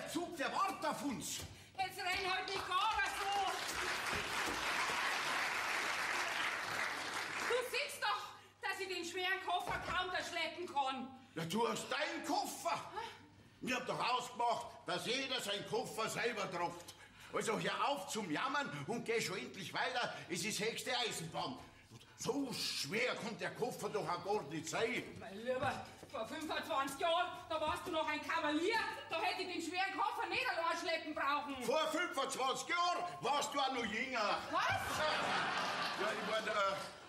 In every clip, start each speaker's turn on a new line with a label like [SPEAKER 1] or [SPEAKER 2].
[SPEAKER 1] Der Zug, der wartet auf uns.
[SPEAKER 2] Jetzt renn halt nicht gar so. Du siehst doch, dass ich den schweren Koffer kaum da schleppen kann.
[SPEAKER 1] Ja, du hast deinen Koffer. Wir haben doch ausgemacht, dass jeder seinen Koffer selber tragt. Also hör auf zum Jammern und geh schon endlich weiter. Es ist höchste Eisenbahn. So schwer kommt der Koffer doch auch gar nicht sein.
[SPEAKER 2] Mein Lieber, vor 25 Jahren, da warst du noch ein Kavalier. Da hätte ich den schweren Koffer nicht allein schleppen brauchen.
[SPEAKER 1] Vor 25 Jahren warst du auch noch jünger.
[SPEAKER 2] Was?
[SPEAKER 1] Ja, ich meine,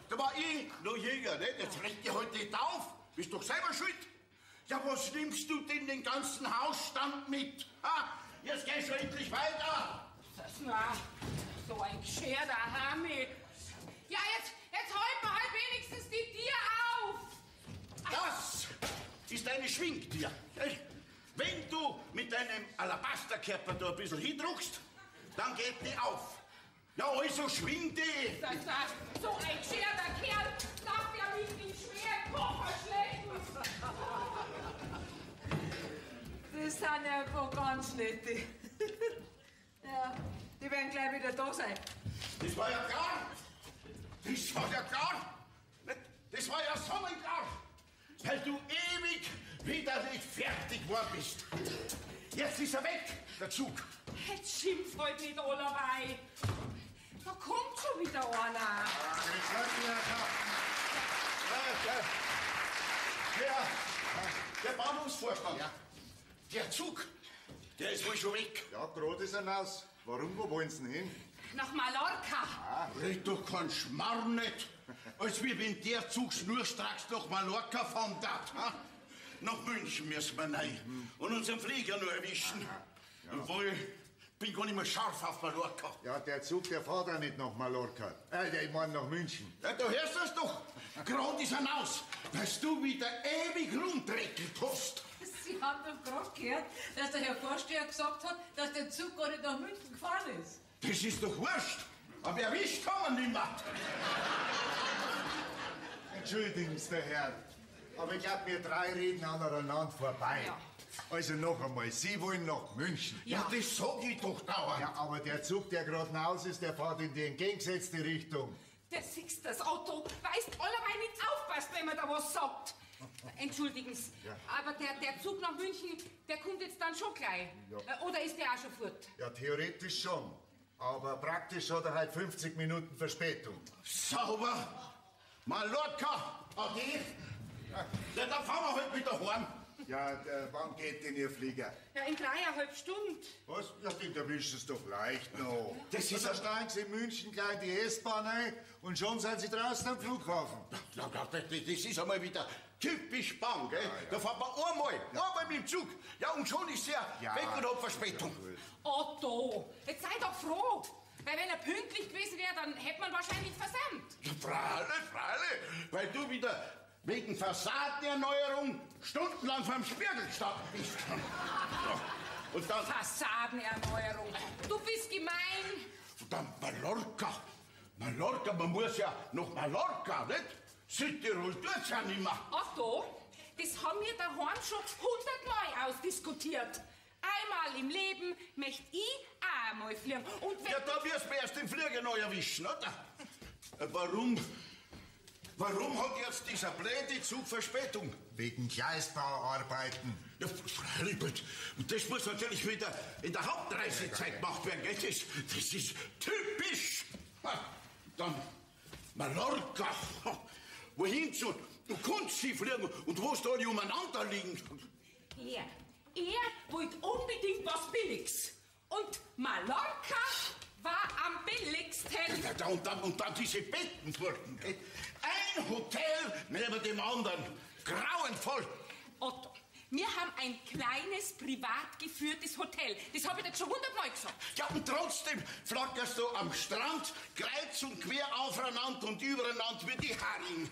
[SPEAKER 1] da war ich noch jünger, nicht? Jetzt reg dich halt nicht auf. Bist doch selber schuld. Ja, was nimmst du denn den ganzen Hausstand mit? Ha? Jetzt geh schon endlich weiter.
[SPEAKER 2] Na, so ein gescherter Hami. Ja, jetzt halt mir halt wenigstens die Tür auf.
[SPEAKER 1] Das ist eine Schwingtür. Wenn du mit deinem Alabasterkörper da ein bisschen hindruckst, dann geht die auf. Ja, also schwing die.
[SPEAKER 2] Das, so ein gescherter Kerl darf ja mit dem schweren Koffer schleppen.
[SPEAKER 3] Das sind ja ein paar ganz nette. Ja, die werden gleich wieder da sein.
[SPEAKER 1] Das war ja klar. Das war ja klar. Das war ja sonnenklar. Weil du ewig wieder nicht fertig geworden bist. Jetzt ist er weg, der Zug.
[SPEAKER 2] Jetzt schimpft halt nicht allerweil. Da kommt schon wieder einer.
[SPEAKER 1] Der Bahnhofsvorstand. Ja. Der Zug, der ist wohl schon weg.
[SPEAKER 4] Ja, gerade ist er nass. Warum, wo wollen Sie denn hin?
[SPEAKER 2] Nach Mallorca.
[SPEAKER 1] Ah, red doch keinen Schmarrn nicht. Als wie wenn der Zug schnurstracks nach Mallorca fahren darf. Ha? Nach München müssen wir rein. Und unseren Flieger nur erwischen. Ja. Obwohl, bin gar nicht mehr scharf auf Mallorca.
[SPEAKER 4] Ja, der Zug, der fährt auch nicht nach Mallorca. Ich meine nach München.
[SPEAKER 1] Ja, da hörst du es doch. Gerade ist er raus, dass du wieder ewig rumdreckelt hast.
[SPEAKER 3] Sie haben doch gerade gehört, dass der Herr Vorsteher gesagt hat, dass der Zug gar nicht nach München gefahren ist.
[SPEAKER 1] Das ist doch wurscht. Aber erwischt kann man nicht mehr.
[SPEAKER 4] Entschuldigen Sie, der Herr, aber ich glaube, wir drei reden aneinander vorbei.
[SPEAKER 2] Ja.
[SPEAKER 4] Also noch einmal, Sie wollen nach München.
[SPEAKER 1] Ja, das sag ich doch dauernd.
[SPEAKER 4] Ja, aber der Zug, der gerade raus ist, der fährt in die entgegengesetzte Richtung.
[SPEAKER 2] Der siehst das, Otto, weißt allerweil nicht aufpasst, wenn man da was sagt. Entschuldigen Sie,
[SPEAKER 4] ja.
[SPEAKER 2] Aber der Zug nach München, der kommt jetzt dann schon gleich.
[SPEAKER 4] Ja.
[SPEAKER 2] Oder ist der auch schon fort?
[SPEAKER 4] Ja, theoretisch schon. Aber praktisch hat er halt 50 Minuten Verspätung.
[SPEAKER 1] Sauber! Mallorca! Ade! Ja, dann fahren wir halt wieder heim.
[SPEAKER 4] Ja, wann geht denn Ihr Flieger?
[SPEAKER 2] Ja, in 3,5 Stunden.
[SPEAKER 4] Was? Ja, den erwischen Sie doch leicht noch.
[SPEAKER 1] Das ist
[SPEAKER 4] da steigen Sie in München gleich in die S-Bahn ein und schon sind Sie draußen am Flughafen.
[SPEAKER 1] Ja, das ist einmal wieder typisch Bahn, gell?
[SPEAKER 4] Ja, ja.
[SPEAKER 1] Da fahren wir einmal mit dem Zug. Ja, und schon ist er weg und hat Verspätung.
[SPEAKER 4] Ja,
[SPEAKER 2] Otto, jetzt sei doch froh. Weil wenn er pünktlich gewesen wäre, dann hätte man wahrscheinlich versäumt.
[SPEAKER 1] Ja, freilich, freilich. Weil du wieder wegen Fassadenerneuerung stundenlang vorm Spiegel gestanden bist. Und dann...
[SPEAKER 2] Fassadenerneuerung. Du bist gemein.
[SPEAKER 1] Und dann Mallorca. Mallorca, man muss ja nach Mallorca, nicht? Südtirol tut's ja nicht mehr.
[SPEAKER 2] Otto, das haben wir daheim schon 100-mal ausdiskutiert. Einmal im Leben möchte ich auch einmal fliegen. Und wenn
[SPEAKER 1] ja, da wirst du erst den Flieger neu erwischen, oder? Warum? Warum hat jetzt dieser blöde Zug Verspätung?
[SPEAKER 4] Wegen Gleisbauarbeiten.
[SPEAKER 1] Ja, freilich. Und das muss natürlich wieder in der Hauptreisezeit gemacht werden, gell? Das ist typisch. Dann Mallorca. Wohin zu? Du kannst sie fliegen und wo da alle umeinander liegen.
[SPEAKER 2] Er wollte unbedingt was Billiges. Und Mallorca war am billigsten.
[SPEAKER 1] Ja, und dann diese Bettenfurten. Gell? Ein Hotel neben dem anderen. Grauenvoll.
[SPEAKER 2] Otto, wir haben ein kleines, privat geführtes Hotel. Das habe ich dir schon 100-mal gesagt.
[SPEAKER 1] Ja, und trotzdem flackerst du am Strand kreuz und quer aufeinander und übereinander wie die Haring.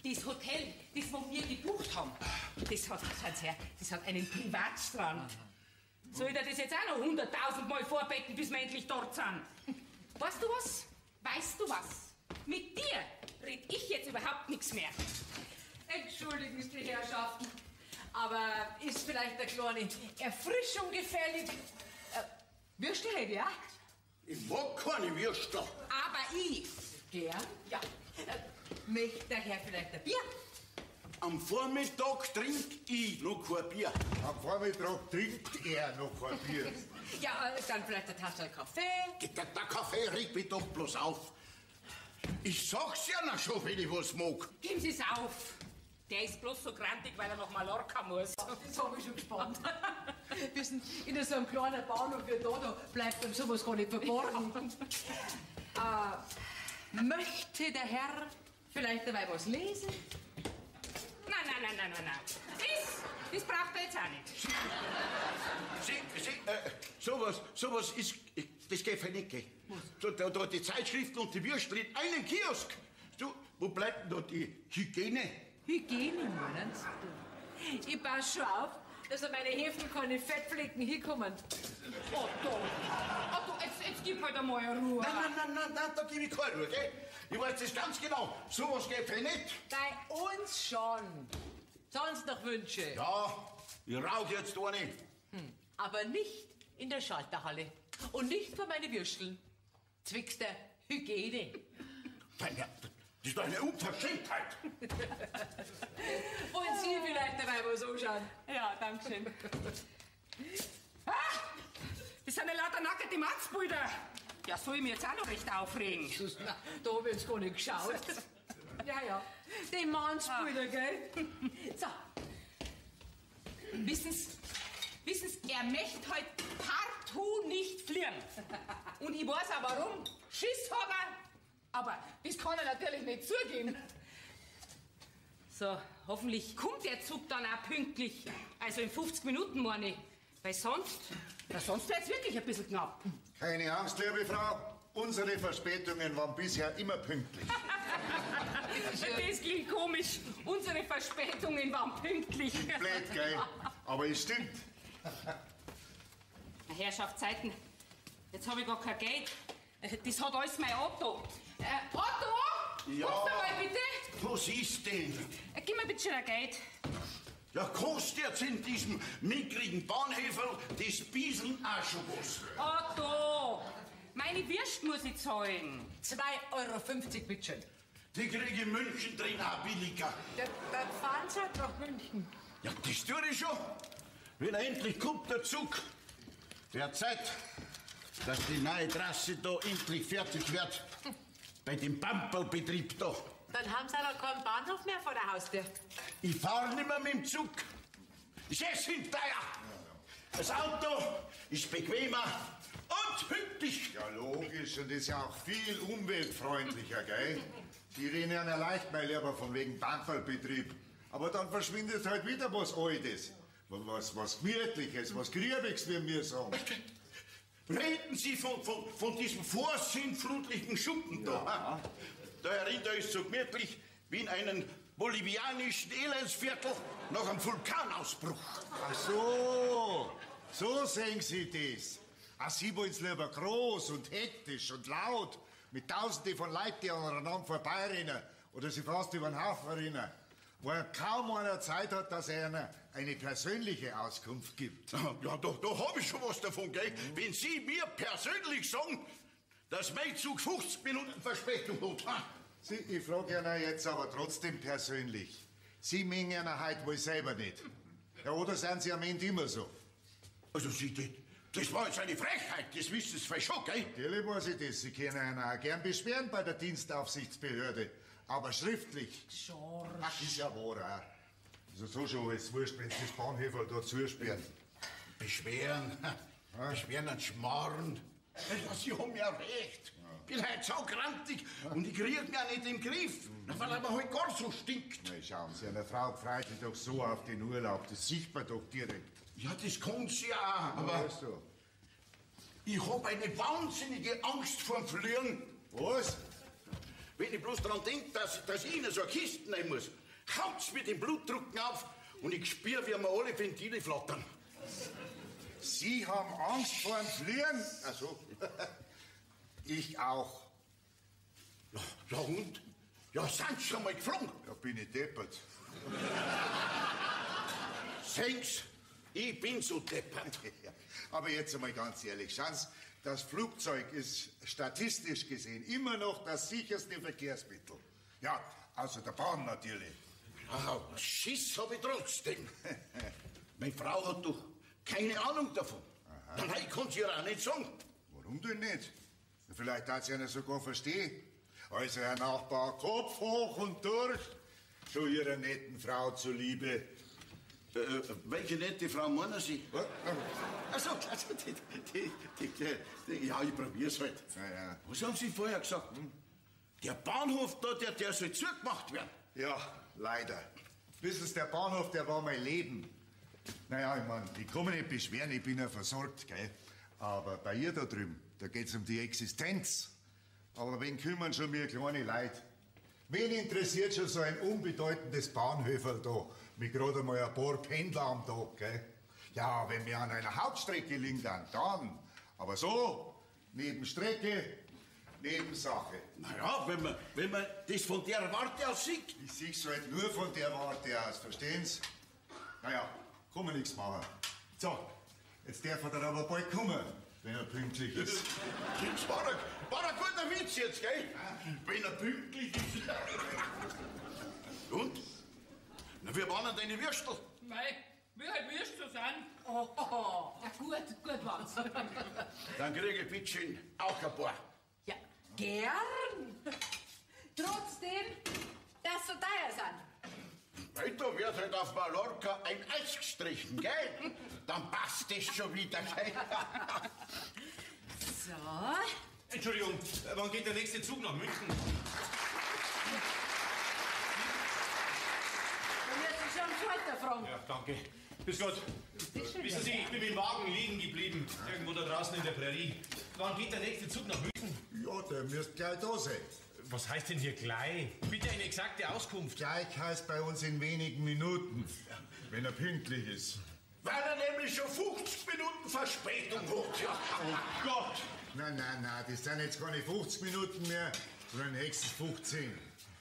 [SPEAKER 2] Das Hotel, das wo wir gebucht haben, das hat, schaut's her, das hat einen Privatstrand. Soll ich dir das jetzt auch noch 100.000 Mal vorbetten, bis wir endlich dort sind? Weißt du was? Weißt du was? Mit dir red ich jetzt überhaupt nichts mehr.
[SPEAKER 3] Entschuldigen Sie, die Herrschaften, Aber ist vielleicht eine kleine Erfrischung gefällig? Würstel hätte ich auch.
[SPEAKER 1] Ich mag keine Würstel.
[SPEAKER 2] Aber ich.
[SPEAKER 3] Gern? Ja. Möchte der Herr vielleicht ein Bier?
[SPEAKER 1] Am Vormittag trinkt ich noch kein Bier.
[SPEAKER 4] Am Vormittag trinkt er noch kein Bier.
[SPEAKER 3] Ja, dann vielleicht eine Tasse Kaffee.
[SPEAKER 1] Der Kaffee regt mich doch bloß auf. Ich sag's ja noch schon, wenn ich was mag.
[SPEAKER 2] Geben Sie's auf. Der ist bloß so grantig, weil er nach Mallorca muss.
[SPEAKER 3] Das hab ich schon gespannt. Wissen, in so einem kleinen Bahnhof wie da bleibt einem sowas gar nicht verborgen. Möchte der Herr vielleicht dabei was lesen?
[SPEAKER 2] Nein, nein, nein, nein, nein, nein. Das braucht er jetzt auch nicht.
[SPEAKER 1] Sie, sowas ist, das geht für nicht, gell? Da die Zeitschriften und die Würstel in einem Kiosk. Du, wo bleibt denn da die Hygiene?
[SPEAKER 3] Hygiene, meinen Sie? Ich pass schon auf, dass an meine Häfen keine Fettflecken hinkommen.
[SPEAKER 2] Otto, Otto, jetzt gib halt einmal Ruhe.
[SPEAKER 1] Nein, nein, nein, nein, da gebe ich keine Ruhe, gell? Ich weiß das ganz genau. Sowas geht für nicht.
[SPEAKER 3] Bei uns schon. Sonst noch Wünsche.
[SPEAKER 1] Ja, ich rauche jetzt eine.
[SPEAKER 3] Aber nicht in der Schalterhalle. Und nicht vor meine Würsteln. Zwecks der Hygiene.
[SPEAKER 1] Das ist doch eine Unverschämtheit.
[SPEAKER 3] Wollen Sie vielleicht dabei was anschauen?
[SPEAKER 2] Ja, danke schön. Ah, das sind ja lauter nackte Mannsbilder. Ja, soll ich mich jetzt auch noch recht aufregen?
[SPEAKER 3] Na, da hab ich jetzt gar nicht geschaut. Ja, ja, die Mannsbilder, gell?
[SPEAKER 2] So. Wissen Sie, er möchte halt partout nicht fliegen. Und ich weiß auch warum. Schiss hat er. Aber das kann er natürlich nicht zugeben. So, hoffentlich kommt der Zug dann auch pünktlich. Also in 50 Minuten, meine ich. Weil sonst, na, sonst wird's wirklich ein bisschen knapp.
[SPEAKER 4] Keine Angst, liebe Frau. Unsere Verspätungen waren bisher immer pünktlich.
[SPEAKER 2] Das klingt komisch. Unsere Verspätungen waren pünktlich.
[SPEAKER 4] Blöd, gell? Aber es stimmt.
[SPEAKER 2] Herrschaftszeiten, jetzt habe ich gar kein Geld. Das hat alles mein Otto. Otto!
[SPEAKER 1] Ja.
[SPEAKER 2] Kommst du mal bitte?
[SPEAKER 1] Was ist denn?
[SPEAKER 2] Gib mir bitte schon ein Geld.
[SPEAKER 1] Ja, kostet jetzt in diesem mickrigen Bahnhöferl das Bieseln auch schon was.
[SPEAKER 2] Otto! Meine Würst muss ich zahlen.
[SPEAKER 3] 2,50 € bitteschön.
[SPEAKER 1] Die kriege ich in München drin auch billiger.
[SPEAKER 3] Dann fahren Sie halt nach München.
[SPEAKER 1] Ja, das tue ich schon. Wenn er endlich kommt, der Zug. Wird Zeit, dass die neue Trasse da endlich fertig wird. Bei dem Pamperlbetrieb da.
[SPEAKER 3] Dann haben Sie aber keinen Bahnhof mehr vor der Haustür.
[SPEAKER 1] Ich fahre nicht mehr mit dem Zug. Ist es hinterher. Das Auto ist bequemer und pünktlich.
[SPEAKER 4] Ja, logisch. Und ist ja auch viel umweltfreundlicher, gell? Die reden ja leicht, mein Lieber, von wegen Bahnfallbetrieb. Aber dann verschwindet halt wieder was Altes. Was Gemütliches, was Griebiges, wie wir sagen.
[SPEAKER 1] Reden Sie von diesem vorsinnflutlichen Schuppen da. Ja. Da herin, da ist so gemütlich wie in einem bolivianischen Elendsviertel nach einem Vulkanausbruch.
[SPEAKER 4] Ach so, so sehen Sie das. Ach, Sie wollen's lieber groß und hektisch und laut, mit Tausenden von Leuten, die aneinander vorbeirennen oder sie fast über den Haufen rennen, wo er kaum einer Zeit hat, dass er einer eine persönliche Auskunft gibt.
[SPEAKER 1] Ja, da hab ich schon was davon, gell? Mhm. Wenn Sie mir persönlich sagen, dass mein Zug 50 Minuten Verspätung hat. Ha?
[SPEAKER 4] Sie, ich frage Ihnen jetzt aber trotzdem persönlich. Sie mögen Ihnen heute wohl selber nicht. Ja, oder sind Sie am Ende immer so?
[SPEAKER 1] Also Sie, das war jetzt eine Frechheit, das wissen Sie schon, gell?
[SPEAKER 4] Natürlich weiß ich das. Sie können einen auch gern beschweren bei der Dienstaufsichtsbehörde. Aber schriftlich.
[SPEAKER 2] Schorsch.
[SPEAKER 4] Ach, ist ja wahr auch. Ist ja so schon alles wurscht, wenn Sie das Bahnhöferl da zusperren.
[SPEAKER 1] Beschweren? Ja? Beschweren und Schmarrn. Ja, Sie haben ja recht. Ich bin heute so grantig und ich kriege mich auch nicht im Griff, weil er mir halt gar so stinkt.
[SPEAKER 4] Na, schauen Sie, eine Frau freut sich doch so auf den Urlaub, das sieht man doch direkt.
[SPEAKER 1] Ja, das kann sie auch, aber
[SPEAKER 4] weißt du.
[SPEAKER 1] Ich hab eine wahnsinnige Angst vorm Fliegen.
[SPEAKER 4] Was?
[SPEAKER 1] Wenn ich bloß daran denke, dass ich in so eine Kiste rein muss, haut's mir den Blutdruck auf und ich spür, wie mir alle Ventile flattern.
[SPEAKER 4] Sie haben Angst vor dem Fliegen? Ach so. Ich auch.
[SPEAKER 1] Ja, und? Ja, sind Sie schon mal geflogen?
[SPEAKER 4] Ja, bin ich deppert.
[SPEAKER 1] Sehen's, ich bin so deppert.
[SPEAKER 4] Ja, aber jetzt einmal ganz ehrlich, schauen Sie, das Flugzeug ist statistisch gesehen immer noch das sicherste Verkehrsmittel. Ja, außer der Bahn natürlich.
[SPEAKER 1] Ach, Schiss hab ich trotzdem. Meine Frau hat doch keine Ahnung davon. Aha. Nein, ich kann's ihr auch nicht sagen.
[SPEAKER 4] Warum denn nicht? Vielleicht hat sie ja sogar verstehen. Also, Herr Nachbar, Kopf hoch und durch. Zu Ihrer netten Frau zuliebe.
[SPEAKER 1] Welche nette Frau meinen Sie? Ach so, also die, ja, ich probier's halt.
[SPEAKER 4] Ja, ja.
[SPEAKER 1] Was haben Sie vorher gesagt? Hm? Der Bahnhof da, der soll zugemacht werden.
[SPEAKER 4] Ja, leider. Wissen Sie, der Bahnhof, der war mein Leben. Naja, ich mein, ich kann mich nicht beschweren, ich bin ja versorgt, gell? Aber bei ihr da drüben, da geht's um die Existenz. Aber wen kümmern schon mir kleine Leute? Wen interessiert schon so ein unbedeutendes Bahnhöferl da, mit gerade mal ein paar Pendler am Tag, gell? Ja, wenn wir an einer Hauptstrecke liegen, dann. Aber so, neben Strecke, neben Sache.
[SPEAKER 1] Na ja, wenn man das von der Warte aus sieht.
[SPEAKER 4] Ich seh's halt nur von der Warte aus, verstehen Sie? Naja, kann man nichts machen. So, jetzt darf er aber bald kommen, wenn er pünktlich ist.
[SPEAKER 1] Das war ein guter Witz jetzt, gell? Wenn er pünktlich ist. Und? Na, wir waren deine Würstel.
[SPEAKER 2] Mei, wie halt Würstel sind. Oh, oh, oh. Ja, gut war's.
[SPEAKER 1] Dann kriege ich bitteschön auch ein paar.
[SPEAKER 3] Ja, gern. Trotzdem, dass so teuer sind.
[SPEAKER 1] Mei, da wird halt auf Mallorca ein Eis gestrichen, gell? Dann passt das schon wieder, gell?
[SPEAKER 3] So.
[SPEAKER 5] Entschuldigung, wann geht der nächste Zug nach München?
[SPEAKER 3] Du wirst dich schon am Schalter fragen.
[SPEAKER 5] Ja, danke. Bis Gott. Wissen Sie, ich bin mit dem Wagen liegen geblieben. Irgendwo da draußen in der Prärie. Wann geht der nächste Zug nach München?
[SPEAKER 4] Ja, der müsste gleich da sein.
[SPEAKER 5] Was heißt denn hier gleich? Bitte eine exakte Auskunft.
[SPEAKER 4] Gleich heißt bei uns in wenigen Minuten, wenn er pünktlich ist.
[SPEAKER 1] Weil er nämlich schon 50 Minuten Verspätung hat. Ja.
[SPEAKER 5] Oh Gott!
[SPEAKER 4] Nein, nein, nein, das sind jetzt keine 50 Minuten mehr, sondern höchstens 15.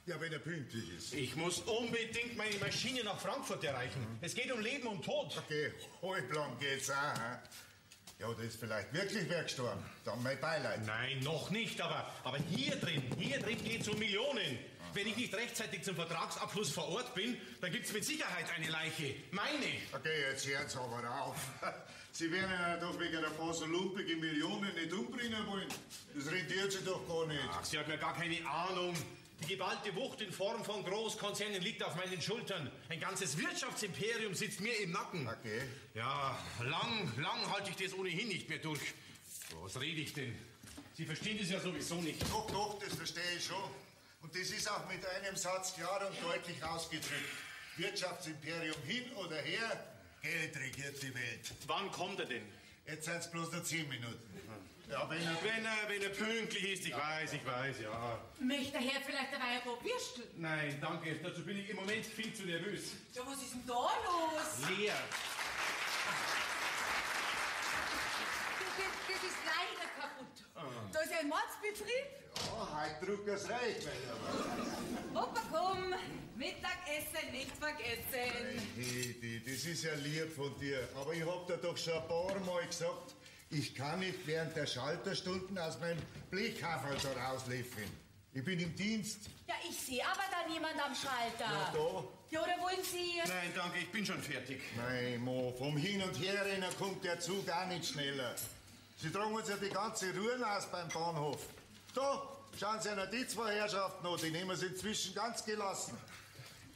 [SPEAKER 4] Ja, wenn er pünktlich ist.
[SPEAKER 5] Ich muss unbedingt meine Maschine nach Frankfurt erreichen. Es geht um Leben und Tod.
[SPEAKER 4] Okay, halblang geht's auch. He? Ja, da ist vielleicht wirklich wer gestorben. Dann mein Beileid.
[SPEAKER 5] Nein, noch nicht, aber hier drin geht's um Millionen. Aha. Wenn ich nicht rechtzeitig zum Vertragsabschluss vor Ort bin, dann gibt's mit Sicherheit eine Leiche. Meine.
[SPEAKER 4] Okay, jetzt hören's aber auf. Sie werden ja doch wegen einer paar so lumpigen Millionen nicht umbringen wollen. Das rentiert sich doch gar nicht.
[SPEAKER 5] Ach, Sie haben ja gar keine Ahnung. Die geballte Wucht in Form von Großkonzernen liegt auf meinen Schultern. Ein ganzes Wirtschaftsimperium sitzt mir im Nacken.
[SPEAKER 4] Okay.
[SPEAKER 5] Ja, lang halte ich das ohnehin nicht mehr durch. Was rede ich denn? Sie verstehen das ja sowieso nicht.
[SPEAKER 4] Doch, doch, das verstehe ich schon. Und das ist auch mit einem Satz klar und deutlich ausgedrückt. Wirtschaftsimperium hin oder her, Geld regiert die Welt.
[SPEAKER 5] Wann kommt er denn?
[SPEAKER 4] Jetzt sind es bloß noch 10 Minuten. Ja,
[SPEAKER 5] wenn er pünktlich ist, ich weiß, ja.
[SPEAKER 2] Möchte der Herr vielleicht dabei ein paar Würstel?
[SPEAKER 5] Nein, danke, dazu bin ich im Moment viel zu nervös.
[SPEAKER 3] Ja, was ist denn da los?
[SPEAKER 5] Leer.
[SPEAKER 3] Das ist leider kaputt. Ah. Da ist ein Mordsbetrieb.
[SPEAKER 4] Ja, heute druckt das reich, mein Herr.
[SPEAKER 3] Opa, komm, Mittagessen nicht vergessen.
[SPEAKER 4] Hedi, das ist ja lieb von dir, aber ich hab dir doch schon ein paar Mal gesagt, ich kann nicht während der Schalterstunden aus meinem Blechhaferl da rauslaufen. Ich bin im Dienst.
[SPEAKER 3] Ja, ich sehe aber da niemand am Schalter.
[SPEAKER 4] Ja, da.
[SPEAKER 3] Ja, oder wollen Sie...
[SPEAKER 5] Nein, danke, ich bin schon fertig.
[SPEAKER 4] Nein, Mo, vom Hin- und Herrennen kommt der Zug auch nicht schneller. Sie tragen uns ja die ganze Ruhe aus beim Bahnhof. Da, schauen Sie einer die zwei Herrschaften an, die nehmen Sie inzwischen ganz gelassen.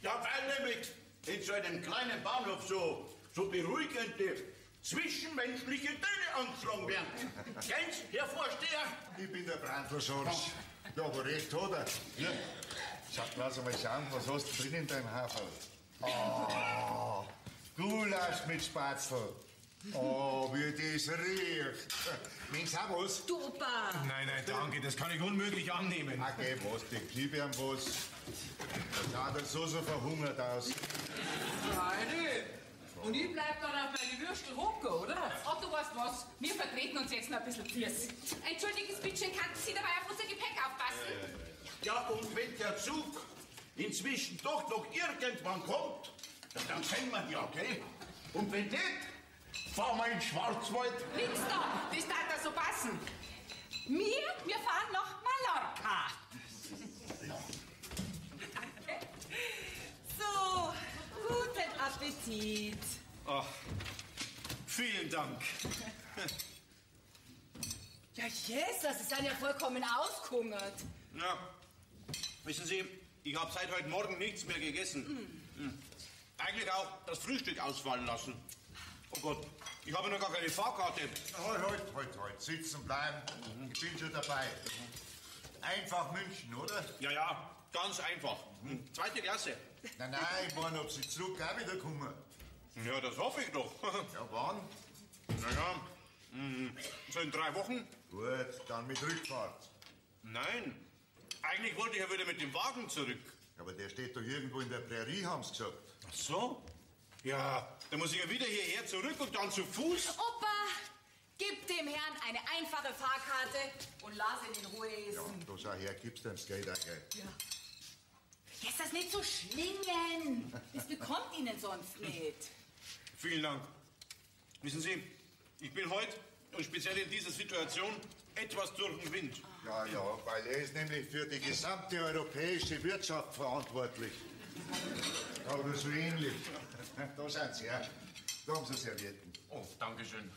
[SPEAKER 1] Ja, weil nämlich in so einem kleinen Bahnhof so beruhigende zwischenmenschliche Töne angeschlagen werden. Kennst, Herr Vorsteher?
[SPEAKER 4] Ich bin der Brandl Schorsch. Ja, aber recht hat er. Ja. Schau, lass mal schauen, was hast du drin in deinem Haferl? Oh, Gulasch mit Spatzel. Oh, wie das riecht. Mensch, auch was?
[SPEAKER 3] Du, Opa.
[SPEAKER 5] Nein, nein, danke, das kann ich unmöglich annehmen.
[SPEAKER 4] Okay, was, die Knie haben was. Da schaut er so verhungert aus.
[SPEAKER 3] Nein, und ich bleib dann auf meine Würstel hocken, oder?
[SPEAKER 2] Ach, du weißt was, wir vertreten uns jetzt noch ein bisschen Fürs. Entschuldigen Sie bitte, kann Sie dabei auf unser Gepäck aufpassen?
[SPEAKER 1] Ja, und wenn der Zug inzwischen doch noch irgendwann kommt, dann sehen wir ihn ja, gell? Und wenn nicht, fahren wir in den Schwarzwald.
[SPEAKER 2] Nix da, das darf da so passen. Wir fahren nach Mallorca.
[SPEAKER 3] So, guten Appetit.
[SPEAKER 5] Ach, vielen Dank.
[SPEAKER 3] Ja, Jesus, Sie sind ja vollkommen ausgehungert.
[SPEAKER 5] Ja, wissen Sie, ich habe seit heute Morgen nichts mehr gegessen. Mhm. Eigentlich auch das Frühstück ausfallen lassen. Oh Gott, ich habe noch gar keine Fahrkarte.
[SPEAKER 4] Halt, halt, halt. Sitzen bleiben. Ich bin schon dabei. Einfach München, oder?
[SPEAKER 5] Ja, ja, ganz einfach. Zweite Klasse.
[SPEAKER 4] Nein, nein, ich meine, ob Sie zurück auch wieder kommen.
[SPEAKER 5] Ja, das hoffe ich doch.
[SPEAKER 4] Ja, wann?
[SPEAKER 5] Naja, so in 3 Wochen.
[SPEAKER 4] Gut, dann mit Rückfahrt.
[SPEAKER 5] Nein, eigentlich wollte ich ja wieder mit dem Wagen zurück.
[SPEAKER 4] Aber der steht doch irgendwo in der Prärie, haben sie gesagt.
[SPEAKER 5] Ach so? Ja, dann muss ich ja wieder hierher zurück und dann zu Fuß.
[SPEAKER 3] Opa, gib dem Herrn eine einfache Fahrkarte und lass ihn in Ruhe essen.
[SPEAKER 4] Ja, da schau her, gibst ihm das Geld auch gleich.
[SPEAKER 3] Ja. Jetzt das nicht so schlingen. Das bekommt Ihnen sonst nicht.
[SPEAKER 5] Vielen Dank. Wissen Sie, ich bin heute und speziell in dieser Situation etwas durch den Wind.
[SPEAKER 4] Ja, ja, weil er ist nämlich für die gesamte europäische Wirtschaft verantwortlich. Aber so ähnlich. Da sind sie her. Da haben sie Servietten.
[SPEAKER 5] Oh, danke schön.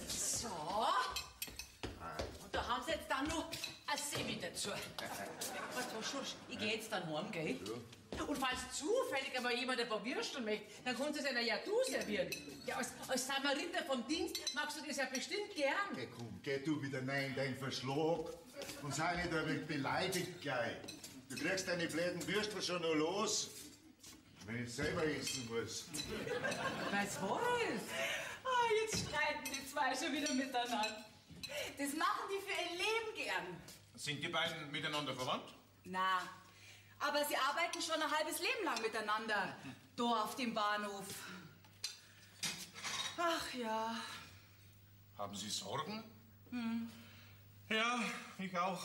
[SPEAKER 2] So. Und da haben sie jetzt dann noch ein Semi dazu. Weißt du was, Schorsch, ich geh jetzt dann heim, gell?
[SPEAKER 4] Ja.
[SPEAKER 2] Und falls zufällig einmal jemand ein paar Würstel möchte, dann kannst du es einer ja du servieren. Ja, als Samariter vom Dienst magst du das ja bestimmt gern.
[SPEAKER 4] Geh, komm, geh du wieder rein in dein Verschlag und sei nicht ein wenig beleidigt gleich. Du kriegst deine blöden Würstel schon noch los, wenn ich selber essen muss.
[SPEAKER 2] Was war es?
[SPEAKER 3] Ah, jetzt streiten die zwei schon wieder miteinander. Das machen die für ihr Leben gern.
[SPEAKER 5] Sind die beiden miteinander verwandt?
[SPEAKER 3] Na, aber sie arbeiten schon ein halbes Leben lang miteinander. Da auf dem Bahnhof. Ach ja.
[SPEAKER 5] Haben Sie Sorgen? Hm. Ja, ich auch.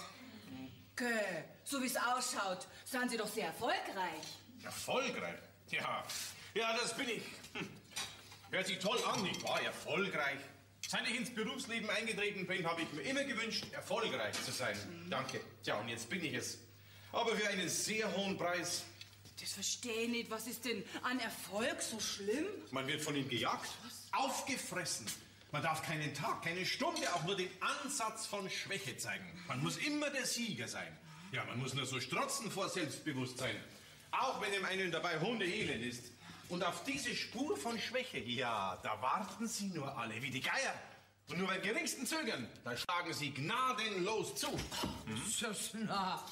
[SPEAKER 3] Gell, so wie's ausschaut, sind Sie doch sehr erfolgreich.
[SPEAKER 5] Erfolgreich? Ja, ja, das bin ich. Hört sich toll an, nicht wahr? Erfolgreich. Seit ich ins Berufsleben eingetreten bin, habe ich mir immer gewünscht, erfolgreich zu sein. Mhm. Danke. Tja, und jetzt bin ich es. Aber für einen sehr hohen Preis.
[SPEAKER 3] Das verstehe ich nicht. Was ist denn an Erfolg so schlimm?
[SPEAKER 5] Man wird von ihm gejagt, was? Aufgefressen. Man darf keinen Tag, keine Stunde, auch nur den Ansatz von Schwäche zeigen. Man muss immer der Sieger sein. Ja, man muss nur so strotzen vor Selbstbewusstsein. Auch wenn ihm einen dabei Hundeelend ist. Und auf diese Spur von Schwäche, ja, da warten sie nur alle, wie die Geier. Und nur beim geringsten Zögern, da schlagen sie gnadenlos zu.
[SPEAKER 2] Hm? Na,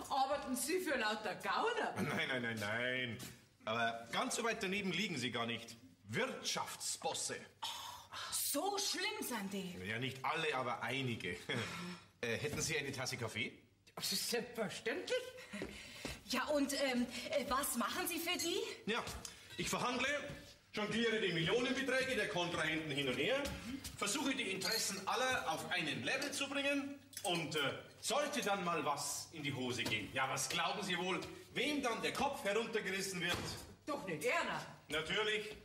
[SPEAKER 2] arbeiten Sie für lauter Gauner?
[SPEAKER 5] Nein, nein, nein, nein. Aber ganz so weit daneben liegen Sie gar nicht. Wirtschaftsbosse.
[SPEAKER 3] Oh, so schlimm sind die.
[SPEAKER 5] Ja, nicht alle, aber einige. Hätten Sie eine Tasse Kaffee?
[SPEAKER 2] Das ist selbstverständlich.
[SPEAKER 3] Ja, und was machen Sie für die?
[SPEAKER 5] Ja, ich verhandle, jongliere die Millionenbeträge der Kontrahenten hin und her, versuche die Interessen aller auf einen Level zu bringen und sollte dann mal was in die Hose gehen. Ja, was glauben Sie wohl, wem dann der Kopf heruntergerissen wird?
[SPEAKER 2] Doch nicht Erna.
[SPEAKER 5] Natürlich.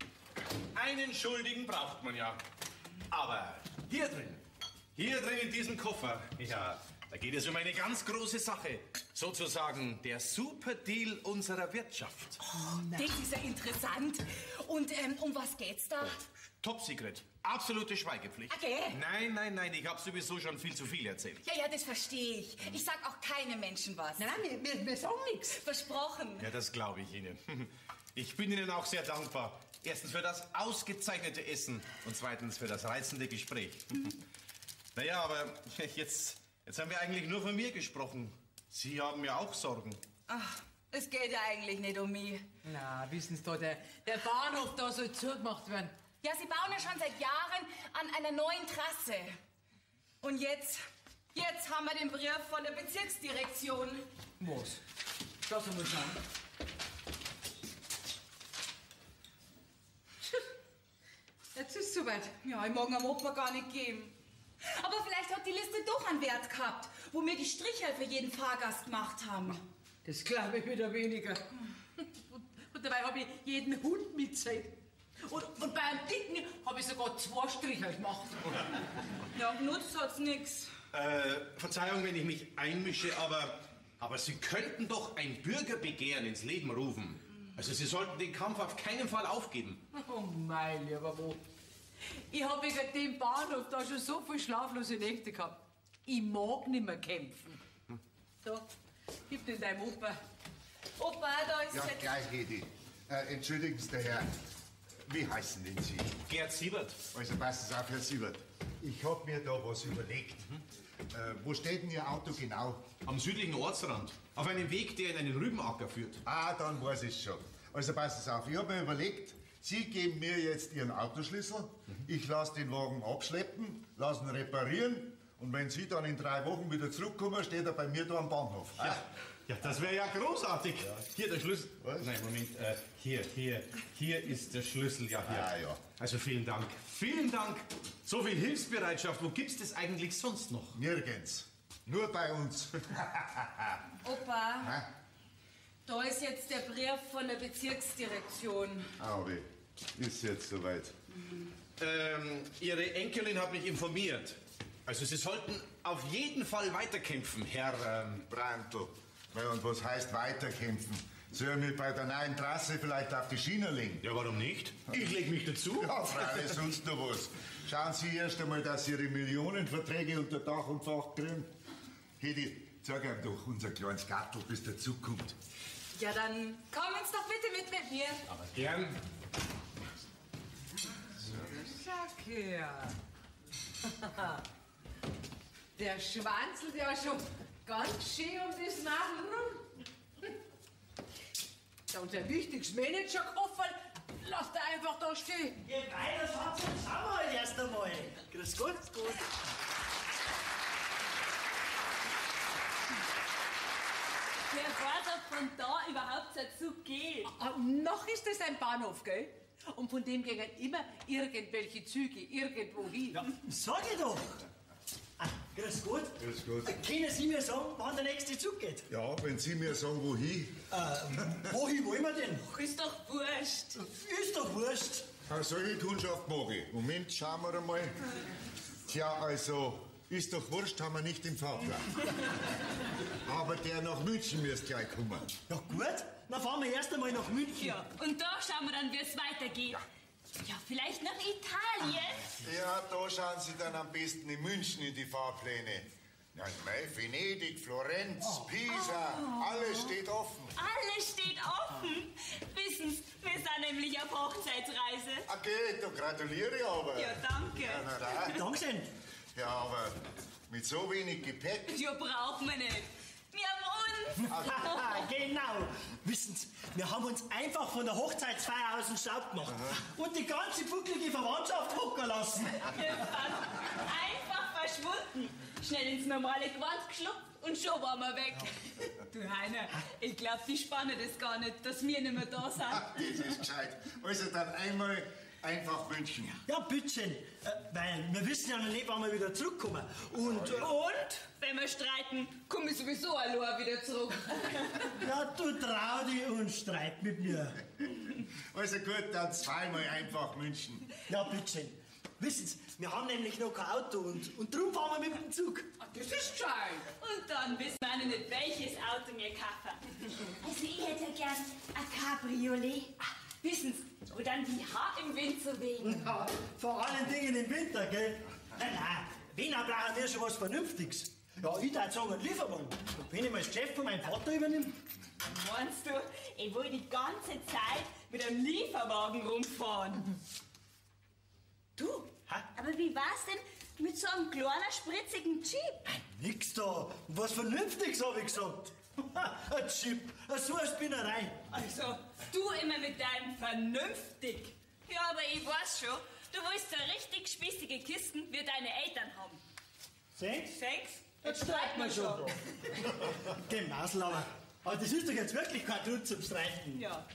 [SPEAKER 5] Einen Schuldigen braucht man ja. Aber hier drin in diesem Koffer, ja, da geht es um eine ganz große Sache. Sozusagen der Superdeal unserer Wirtschaft.
[SPEAKER 3] Oh, das ist ja interessant. Und um was geht's da?
[SPEAKER 5] Top Secret. Absolute Schweigepflicht.
[SPEAKER 3] Okay.
[SPEAKER 5] Nein, nein, nein, ich habe sowieso schon viel zu viel erzählt.
[SPEAKER 3] Ja, ja, das verstehe ich. Ich sag auch keinem Menschen was.
[SPEAKER 2] Nein, nein, wir sagen nichts.
[SPEAKER 3] Versprochen.
[SPEAKER 5] Ja, das glaube ich Ihnen. Ich bin Ihnen auch sehr dankbar. Erstens für das ausgezeichnete Essen und zweitens für das reizende Gespräch. Naja, aber jetzt haben wir eigentlich nur von mir gesprochen. Sie haben ja auch Sorgen.
[SPEAKER 3] Ach, es geht ja eigentlich nicht um mich.
[SPEAKER 2] Na, wissen Sie da, der Bahnhof da soll zugemacht werden.
[SPEAKER 3] Ja, Sie bauen ja schon seit Jahren an einer neuen Trasse. Und jetzt haben wir den Brief von der Bezirksdirektion.
[SPEAKER 2] Was? Lass uns mal schauen.
[SPEAKER 3] Jetzt ist es soweit. Ja, ich mag am Opa gar nicht geben. Aber vielleicht hat die Liste doch einen Wert gehabt, wo wir die Striche für jeden Fahrgast gemacht haben.
[SPEAKER 2] Das glaube ich wieder weniger. Und dabei habe ich jeden Hund mitzählt. Und beim Dicken habe ich sogar 2 Striche gemacht.
[SPEAKER 3] Ja, genutzt hat's nix.
[SPEAKER 5] Verzeihung, wenn ich mich einmische, aber Sie könnten doch ein Bürgerbegehren ins Leben rufen. Also Sie sollten den Kampf auf keinen Fall aufgeben.
[SPEAKER 2] Oh mein lieber Wo. Ich hab wegen dem Bahnhof da schon so viel schlaflose Nächte gehabt. Ich mag nicht mehr kämpfen. So, gib den deinem Opa.
[SPEAKER 3] Opa, da ist
[SPEAKER 4] Ja,
[SPEAKER 3] jetzt...
[SPEAKER 4] gleich, Hedi. Entschuldigen Sie, der Herr. Wie heißen denn Sie?
[SPEAKER 5] Gerd Siebert.
[SPEAKER 4] Also passen Sie auf, Herr Siebert. Ich hab mir da was überlegt. Wo steht denn Ihr Auto genau?
[SPEAKER 5] Am südlichen Ortsrand. Auf einem Weg, der in einen Rübenacker führt.
[SPEAKER 4] Ah, dann weiß ich's schon. Also passen Sie auf, ich hab mir überlegt, Sie geben mir jetzt Ihren Autoschlüssel, ich lass den Wagen abschleppen, lass ihn reparieren und wenn Sie dann in 3 Wochen wieder zurückkommen, steht er bei mir da am Bahnhof.
[SPEAKER 5] Ja, ja, das wäre ja großartig. Ja. Hier der Schlüssel.
[SPEAKER 4] Was?
[SPEAKER 5] Nein, Moment. Hier ist der Schlüssel. Ja, hier.
[SPEAKER 4] Ah, ja.
[SPEAKER 5] Also vielen Dank. Vielen Dank. So viel Hilfsbereitschaft, wo gibt's das eigentlich sonst noch?
[SPEAKER 4] Nirgends. Nur bei uns.
[SPEAKER 3] Opa,
[SPEAKER 4] Hä?
[SPEAKER 3] Da ist jetzt der Brief von der Bezirksdirektion.
[SPEAKER 4] Auwe, ist jetzt soweit.
[SPEAKER 5] Ihre Enkelin hat mich informiert. Also Sie sollten auf jeden Fall weiterkämpfen, Herr
[SPEAKER 4] Brandl. Ja, und was heißt weiterkämpfen? Soll ich mich bei der neuen Trasse vielleicht auf die Schiene legen?
[SPEAKER 5] Ja, warum nicht? Ich leg mich dazu.
[SPEAKER 4] Ja, freilich, sonst noch was. Schauen Sie erst einmal, dass Sie Ihre Millionenverträge unter Dach und Fach kriegen. Hedi, zeig ihm doch unser kleines Gattel, bis der Zug kommt.
[SPEAKER 3] Ja, dann komm jetzt doch bitte mit mir.
[SPEAKER 5] Aber gern.
[SPEAKER 2] Schau her. Der schwanzelt ja schon ganz schön um das Nadel rum. Ja, unser wichtigstes Manager-Koffer lasst er einfach da stehen.
[SPEAKER 6] Geh weiter, Schatz, und schauen wir halt erst einmal. Grüß Gott. Grüß Gott.
[SPEAKER 7] Wer weiß, ob von da überhaupt der Zug geht.
[SPEAKER 2] Ah, noch ist es ein Bahnhof, gell? Und von dem gehen immer irgendwelche Züge irgendwo hin.
[SPEAKER 6] Ja, sag ich doch. Ah, grüß Gott.
[SPEAKER 4] Grüß Gott.
[SPEAKER 6] Können Sie mir sagen, wann der nächste Zug geht?
[SPEAKER 4] Ja, wenn Sie mir sagen, wohin.
[SPEAKER 6] Wohin wollen wir denn?
[SPEAKER 7] Ist doch wurscht.
[SPEAKER 6] Ist doch wurscht.
[SPEAKER 4] Ah, solche Kundschaft mag ich. Moment, schauen wir einmal. Tja, also, ist doch wurscht, haben wir nicht im Fahrplan. Aber der nach München müsste gleich kommen.
[SPEAKER 6] Ja gut, dann fahren wir erst einmal nach München.
[SPEAKER 7] Ja, und da schauen wir dann, wie es weitergeht. Ja. Ja, vielleicht nach Italien.
[SPEAKER 4] Ja, da schauen Sie dann am besten in München in die Fahrpläne. Ja, mei, Venedig, Florenz, Pisa, alles steht offen.
[SPEAKER 7] Alles steht offen. Wissen Sie, wir sind nämlich auf Hochzeitsreise.
[SPEAKER 4] Okay, da gratuliere ich aber.
[SPEAKER 7] Ja, danke.
[SPEAKER 4] Ja, na, na.
[SPEAKER 6] Dankeschön.
[SPEAKER 4] Ja, aber mit so wenig Gepäck.
[SPEAKER 7] Ja, brauchen wir nicht. Wir haben uns.
[SPEAKER 6] Genau. Wissen Sie, wir haben uns einfach von der Hochzeitsfeier aus dem Staub gemacht. Aha. Und die ganze bucklige Verwandtschaft hocken lassen.
[SPEAKER 7] Wir sind einfach verschwunden. Schnell ins normale Gewand geschlupft und schon waren wir weg. Ja. Du Heiner, ich glaub, die spannen das gar nicht, dass wir nicht mehr da sind.
[SPEAKER 4] Das ist gescheit. Also dann einmal einfach München.
[SPEAKER 6] Ja, bitteschön. Weil wir wissen ja noch nicht, wann wir wieder zurückkommen. Und
[SPEAKER 7] wenn wir streiten, komme ich sowieso allein wieder zurück.
[SPEAKER 6] Ja, du trau dich und streit mit mir.
[SPEAKER 4] Also gut, dann zweimal einfach München.
[SPEAKER 6] Ja, bitteschön. Wissen Sie, wir haben nämlich noch kein Auto und drum fahren wir mit dem Zug.
[SPEAKER 2] Ah, das ist gescheit.
[SPEAKER 7] Und dann wissen wir auch nicht, welches Auto wir kaufen. Also ich hätte ja gern ein Cabriolet. Wissen Sie, wo dann die Haare im Wind zu wehen.
[SPEAKER 6] Ja, vor allen Dingen im Winter, gell? Nein, nein, wenn, dann brauchen wir schon was Vernünftiges. Ja, ich würde sagen, einen Lieferwagen. Und wenn ich mal das Geschäft von meinem Vater übernehme.
[SPEAKER 7] Meinst du, ich will die ganze Zeit mit einem Lieferwagen rumfahren? Du, ha? Aber wie war's denn mit so einem kleinen, spritzigen Jeep?
[SPEAKER 6] Nix da. Was Vernünftiges hab ich gesagt. Ein Jeep, so eine Spinnerei.
[SPEAKER 7] Also, du immer mit deinem vernünftig. Ja, aber ich weiß schon, du willst so richtig spießige Kisten wie deine Eltern haben.
[SPEAKER 6] Sechs?
[SPEAKER 7] Sechs?
[SPEAKER 6] Jetzt streiten wir schon. Geh, Masel, aber das ist doch jetzt wirklich kein Grund zum Streiten.
[SPEAKER 7] Ja.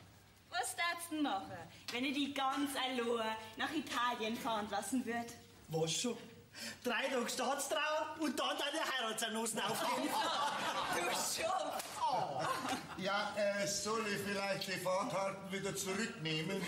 [SPEAKER 7] Was darfst du denn machen, wenn ich die ganz allein nach Italien fahren lassen würde?
[SPEAKER 6] Was schon? 3 Tage Staatstrauer und dann deine Heiratsanosen aufgehen.
[SPEAKER 3] Du schon.
[SPEAKER 4] Oh. Ja, soll ich vielleicht die Fahrkarten wieder zurücknehmen?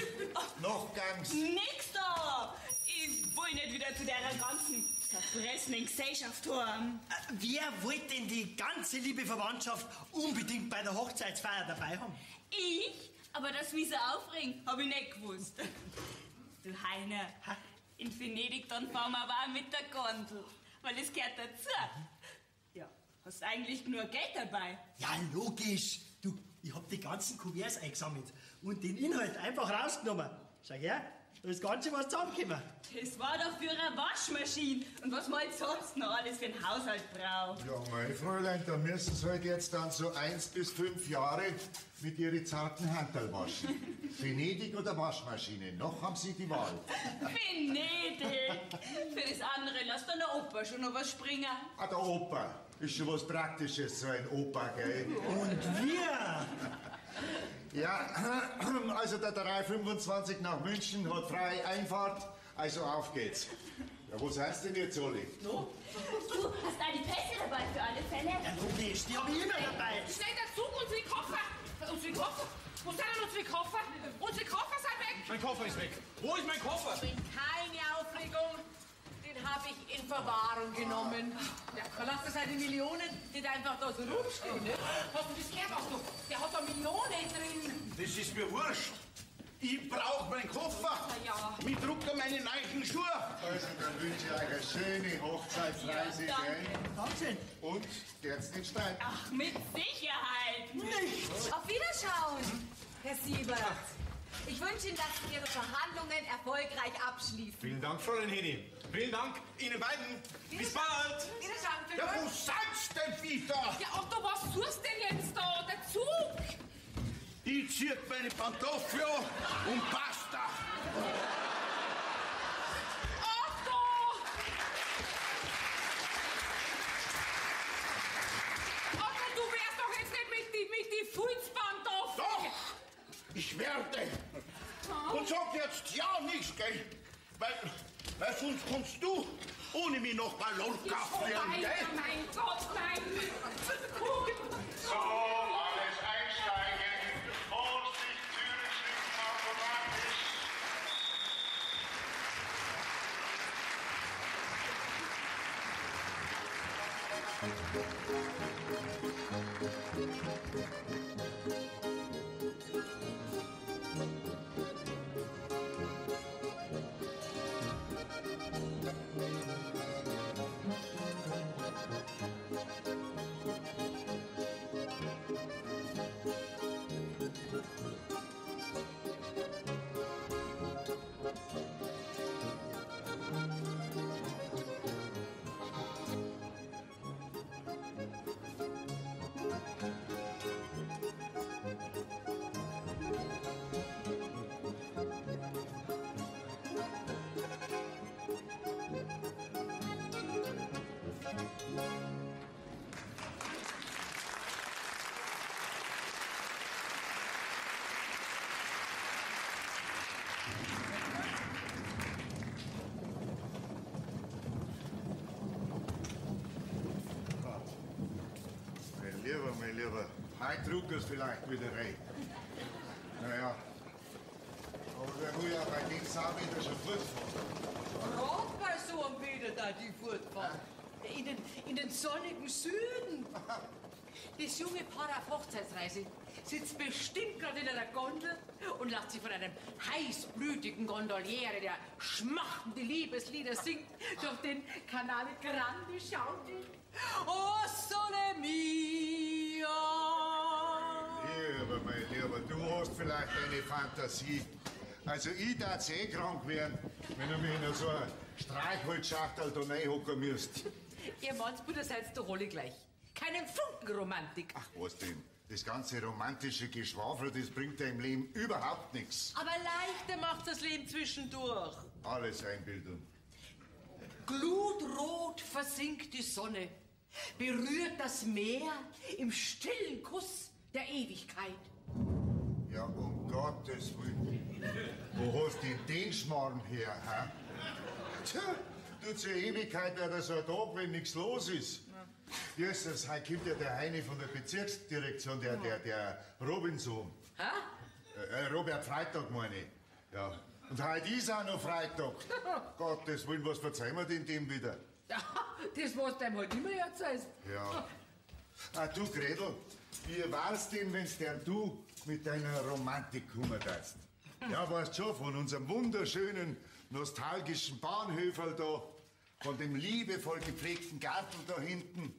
[SPEAKER 4] Noch ganz.
[SPEAKER 7] Nix da! Ich will nicht wieder zu der ganzen zerfressenen Gesellschaft haben.
[SPEAKER 6] Wer wollte denn die ganze liebe Verwandtschaft unbedingt bei der Hochzeitsfeier dabei haben?
[SPEAKER 7] Ich? Aber dass mich so aufregen, hab ich nicht gewusst. Du Heiner, in Venedig dann fahren wir aber auch mit der Gondel, weil es gehört dazu. Ja, hast eigentlich nur Geld dabei?
[SPEAKER 6] Ja, logisch. Du, ich hab die ganzen Kuverts eingesammelt und den Inhalt einfach rausgenommen. Schau her, da ist ganz schön was zusammengekommen.
[SPEAKER 7] Das war doch für eine Waschmaschine und was man halt sonst noch alles für den Haushalt braucht.
[SPEAKER 4] Ja, mein Fräulein, da müssen Sie halt jetzt dann so 1 bis 5 Jahre mit Ihren zarten Handel waschen. Venedig oder Waschmaschine, noch haben Sie die Wahl.
[SPEAKER 7] Venedig! Für das andere lasst dann der Opa schon noch was springen.
[SPEAKER 4] Ah, der Opa. Ist schon was Praktisches, so ein Opa, gell?
[SPEAKER 6] Und wir!
[SPEAKER 4] Ja, also der 325 nach München hat freie Einfahrt, also auf geht's. Ja, wo seid denn jetzt alle?
[SPEAKER 7] No. Du hast auch die Pässe dabei für alle Fälle?
[SPEAKER 6] Ja, logisch, die hab ich immer dabei.
[SPEAKER 2] Schnell der Zug, unsere Koffer! Unsere Koffer? Wo sind denn unsere Koffer? Unsere Koffer sind weg!
[SPEAKER 5] Mein Koffer ist weg. Wo ist mein Koffer?
[SPEAKER 8] Keine Aufregung. Den habe ich in Verwahrung genommen. Ja, verlass das halt die Millionen, die da einfach da so rumstehen, ne?
[SPEAKER 2] Hast du das gehört, Otto? Der hat da Millionen drin.
[SPEAKER 1] Das ist mir wurscht. Ich brauch meinen Koffer.
[SPEAKER 2] Na ja.
[SPEAKER 1] Mit Drucker meine neuen Schuhe.
[SPEAKER 4] Also, dann wünsche ich euch eine schöne Hochzeitsreise,
[SPEAKER 7] Ja, danke.
[SPEAKER 4] gell?
[SPEAKER 6] Dankeschön.
[SPEAKER 4] Und geht's nicht streiten.
[SPEAKER 7] Ach, mit Sicherheit.
[SPEAKER 6] Nichts.
[SPEAKER 3] Auf Wiederschauen, Herr Siebert. Ich wünsche Ihnen, dass Sie Ihre Verhandlungen erfolgreich abschließen.
[SPEAKER 5] Vielen Dank, Fräulein Heni. Vielen Dank Ihnen beiden. Bis bald.
[SPEAKER 2] Wiederschauen,
[SPEAKER 1] Ja, wo seid's denn wieder?
[SPEAKER 2] Ja, Otto, was suchst denn jetzt da? Der Zug!
[SPEAKER 1] Ich zieh meine Pantoffel an und basta.
[SPEAKER 2] Otto! Otto, du wärst doch jetzt nicht mit die Fußpantoffeln.
[SPEAKER 1] Doch, ich werde. Und sag jetzt ja nichts, gell? Weil sonst kommst du ohne mich nach Mallorca fliegen, gell?
[SPEAKER 2] Mein Gott, nein!
[SPEAKER 4] So, alles einsteigen. Vorsicht, Türen schließen automatisch. Mein Lieber, heute drucker's vielleicht wieder rein. Naja, aber wer will ja bei dem Sauwetter schon fortfahren?
[SPEAKER 8] Gerade bei so einem Wetter da die fortfahren. In den sonnigen Süden. Das junge Paar auf Hochzeitsreise sitzt bestimmt gerade in einer Gondel und lässt sich von einem heißblütigen Gondoliere, der schmachtende Liebeslieder singt, durch den Canale Grande schaukeln. Oh, Sole mia!
[SPEAKER 4] Lieber, mein Lieber, du hast vielleicht eine Fantasie. Also ich darf eh krank werden, wenn du mich in so ein Streichholzschachtel da reinhocken müsst.
[SPEAKER 8] Ihr Mannsbruder seid doch alle gleich. Keinen Funken Romantik.
[SPEAKER 4] Ach, was denn? Das ganze romantische Geschwafel, das bringt dir im Leben überhaupt nichts.
[SPEAKER 8] Aber leichter macht das Leben zwischendurch.
[SPEAKER 4] Alles Einbildung.
[SPEAKER 8] Glutrot versinkt die Sonne, berührt das Meer im stillen Kuss der Ewigkeit.
[SPEAKER 4] Ja, um Gottes Willen. Wo hast du denn den Schmarrn her, hä? Tja, Tut's ja Ewigkeit, wäre das so ein Tag, wenn nichts los ist. Jesus, heute kommt ja der Heini von der Bezirksdirektion, der Robinson.
[SPEAKER 8] Hä?
[SPEAKER 4] Robert Freitag, meine ich. Ja. Und heute ist auch noch Freitag. Gottes Willen, was verzeihen wir denn dem wieder?
[SPEAKER 8] Ja, das, was du ihm halt immer erzählst.
[SPEAKER 4] Ja. Ah, du, Gretel, wie war's denn, wenn's denn du mit deiner Romantik kommen darfst? Ja, weißt schon, von unserem wunderschönen, nostalgischen Bahnhöferl da, von dem liebevoll gepflegten Garten da hinten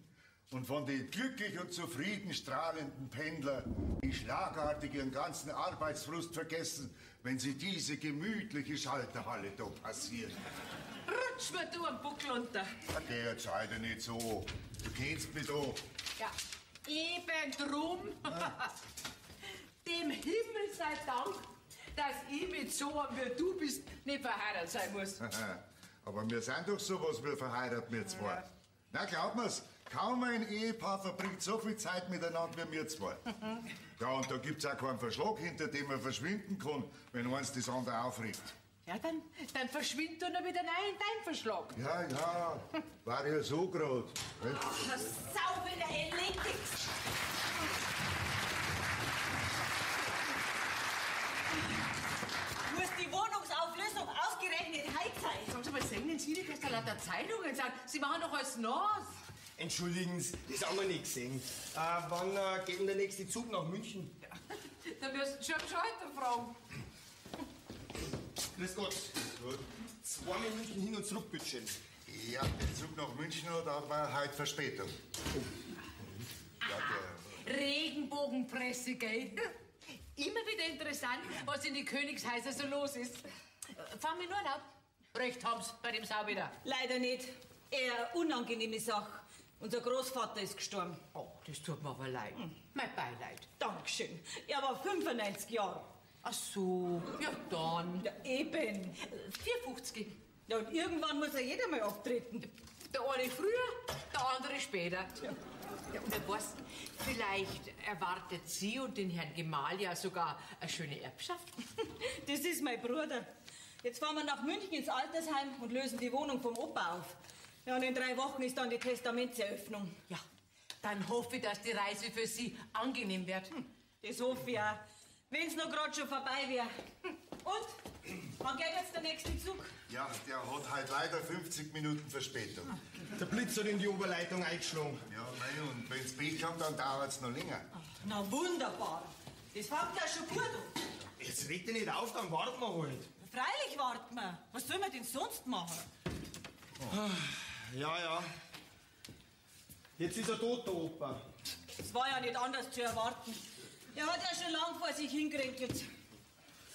[SPEAKER 4] und von den glücklich und zufrieden strahlenden Pendler, die schlagartig ihren ganzen Arbeitsfrust vergessen, wenn sie diese gemütliche Schalterhalle da passieren.
[SPEAKER 8] Rutsch mir du am Buckel runter.
[SPEAKER 4] Geh jetzt sei nicht so. Du kennst mich doch.
[SPEAKER 8] Ja, eben drum. Ja. Dem Himmel sei Dank, dass ich mit so einem, wie du bist, nicht verheiratet sein muss.
[SPEAKER 4] Aber wir sind doch sowas wie verheiratet, wir zwei. Ja. Na, glaub mir's, kaum ein Ehepaar verbringt so viel Zeit miteinander wie wir zwei. Ja, und da gibt's auch keinen Verschlag, hinter dem man verschwinden kann, wenn eins das andere aufregt.
[SPEAKER 8] Ja, dann verschwind du noch wieder rein in dein Verschlag.
[SPEAKER 4] Ja, ja, war ja so grad.
[SPEAKER 7] Ach, sau wieder erledigt. Muss die Wohnungsauflösung ausgerechnet heute sein?
[SPEAKER 8] Sagen Sie mal, singen Sie nicht, dass da lauter Zeitungen sind? Sie machen doch alles nass.
[SPEAKER 9] Entschuldigen Sie, das haben wir nicht gesehen. Wann geht denn der nächste Zug nach München?
[SPEAKER 8] Ja, da müssen Sie schon am Schalter fragen.
[SPEAKER 9] Grüß Gott. Gut. Zweimal München hin und zurück, bitteschön.
[SPEAKER 4] Ja, der Zug nach München hat aber heute Verspätung. Oh. Ja, der
[SPEAKER 8] Regenbogenpresse, gell? Immer wieder interessant, was in den Königshäusern so los ist. Fahren wir in Urlaub? Recht haben's bei dem Sau wieder.
[SPEAKER 7] Leider nicht. Eher unangenehme Sache. Unser Großvater ist gestorben.
[SPEAKER 8] Oh, das tut mir aber leid. Mein Beileid.
[SPEAKER 7] Dankeschön. Er war 95 Jahre.
[SPEAKER 8] Ach so, ja dann.
[SPEAKER 7] Ja, eben.
[SPEAKER 8] 54.
[SPEAKER 7] Ja, und irgendwann muss ja jeder mal abtreten.
[SPEAKER 8] Der eine früher, der andere später. Ja. Ja, und wer weiß, vielleicht erwartet sie und den Herrn Gemahl ja sogar eine schöne Erbschaft.
[SPEAKER 7] Das ist mein Bruder. Jetzt fahren wir nach München ins Altersheim und lösen die Wohnung vom Opa auf. Ja, und in 3 Wochen ist dann die Testamentseröffnung.
[SPEAKER 8] Ja, dann hoffe ich, dass die Reise für Sie angenehm wird.
[SPEAKER 7] Das hoffe ich auch. Wenn's noch grad schon vorbei wäre. Und? Wann geht jetzt der nächste Zug?
[SPEAKER 4] Ja, der hat halt leider 50 Minuten Verspätung.
[SPEAKER 9] Der Blitz hat in die Oberleitung eingeschlagen.
[SPEAKER 4] Ja, nein, und wenn's Pech haben, dann dauert's noch länger.
[SPEAKER 7] Ach, na wunderbar. Das fängt ja schon gut an.
[SPEAKER 9] Jetzt reg dich nicht auf, dann warten wir halt.
[SPEAKER 7] Freilich warten wir. Was sollen wir denn sonst machen?
[SPEAKER 9] Oh. Ja, ja. Jetzt ist er tot, der Opa.
[SPEAKER 7] Das war ja nicht anders zu erwarten. Er hat ja schon lang vor sich hingekränkelt.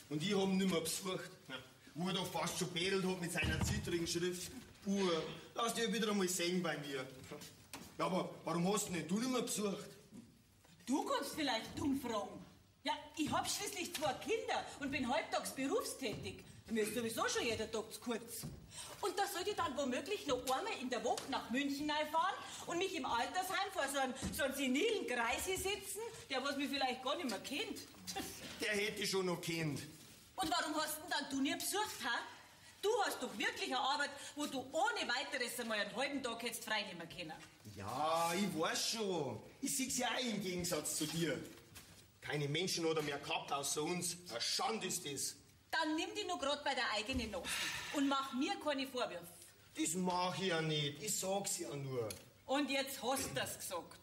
[SPEAKER 9] Und ich hab ihn nicht mehr besucht. Ja. Wo er doch fast schon bedelt hat mit seiner zittrigen Schrift. Uhr, lass dich wieder einmal sehen bei mir. Ja, aber warum hast du denn du nicht mehr besucht?
[SPEAKER 7] Du kannst vielleicht dumm fragen. Ja, ich hab schließlich 2 Kinder und bin halbtags berufstätig. Mir ist sowieso schon jeder Tag zu kurz. Und da sollte ich dann womöglich noch einmal in der Woche nach München einfahren und mich im Altersheim vor so einem senilen Greisi sitzen, der was mich vielleicht gar nicht mehr kennt.
[SPEAKER 9] Der hätte ich schon noch kennt.
[SPEAKER 7] Und warum hast denn dann du nie besucht, ha? Du hast doch wirklich eine Arbeit, wo du ohne weiteres einmal einen halben Tag hättest frei nehmen können.
[SPEAKER 9] Ja, ich weiß schon. Ich seh's ja auch im Gegensatz zu dir. Keine Menschen hat er mehr gehabt außer uns. Eine Schande ist das.
[SPEAKER 7] Dann nimm dich nur grad bei der eigenen Nase und mach mir keine Vorwürfe.
[SPEAKER 9] Das mach ich ja nicht. Ich sag's ja nur.
[SPEAKER 7] Und jetzt hast du das gesagt.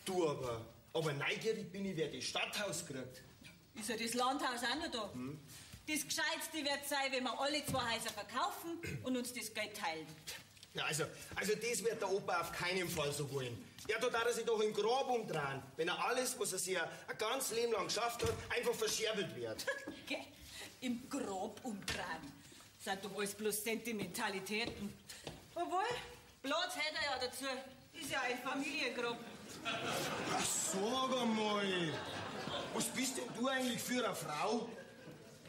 [SPEAKER 9] Du aber. Aber neugierig bin ich, wer das Stadthaus kriegt.
[SPEAKER 7] Ist ja das Landhaus auch noch da.
[SPEAKER 9] Hm?
[SPEAKER 7] Das Gescheitste wird sein, wenn wir alle 2 Häuser verkaufen und uns das Geld teilen.
[SPEAKER 9] Ja, also das wird der Opa auf keinen Fall so wollen. Ja, da darf er sich doch im Grab umdrehen, wenn er alles, was er sich ein ganzes Leben lang geschafft hat, einfach verscherbelt wird.
[SPEAKER 7] Gell? Im Grab umdrehen. Das sind doch alles bloß Sentimentalitäten. Obwohl, Platz hätte er ja dazu. Ist ja ein Familiengrab.
[SPEAKER 9] Ach, sag einmal, was bist denn du eigentlich für eine Frau?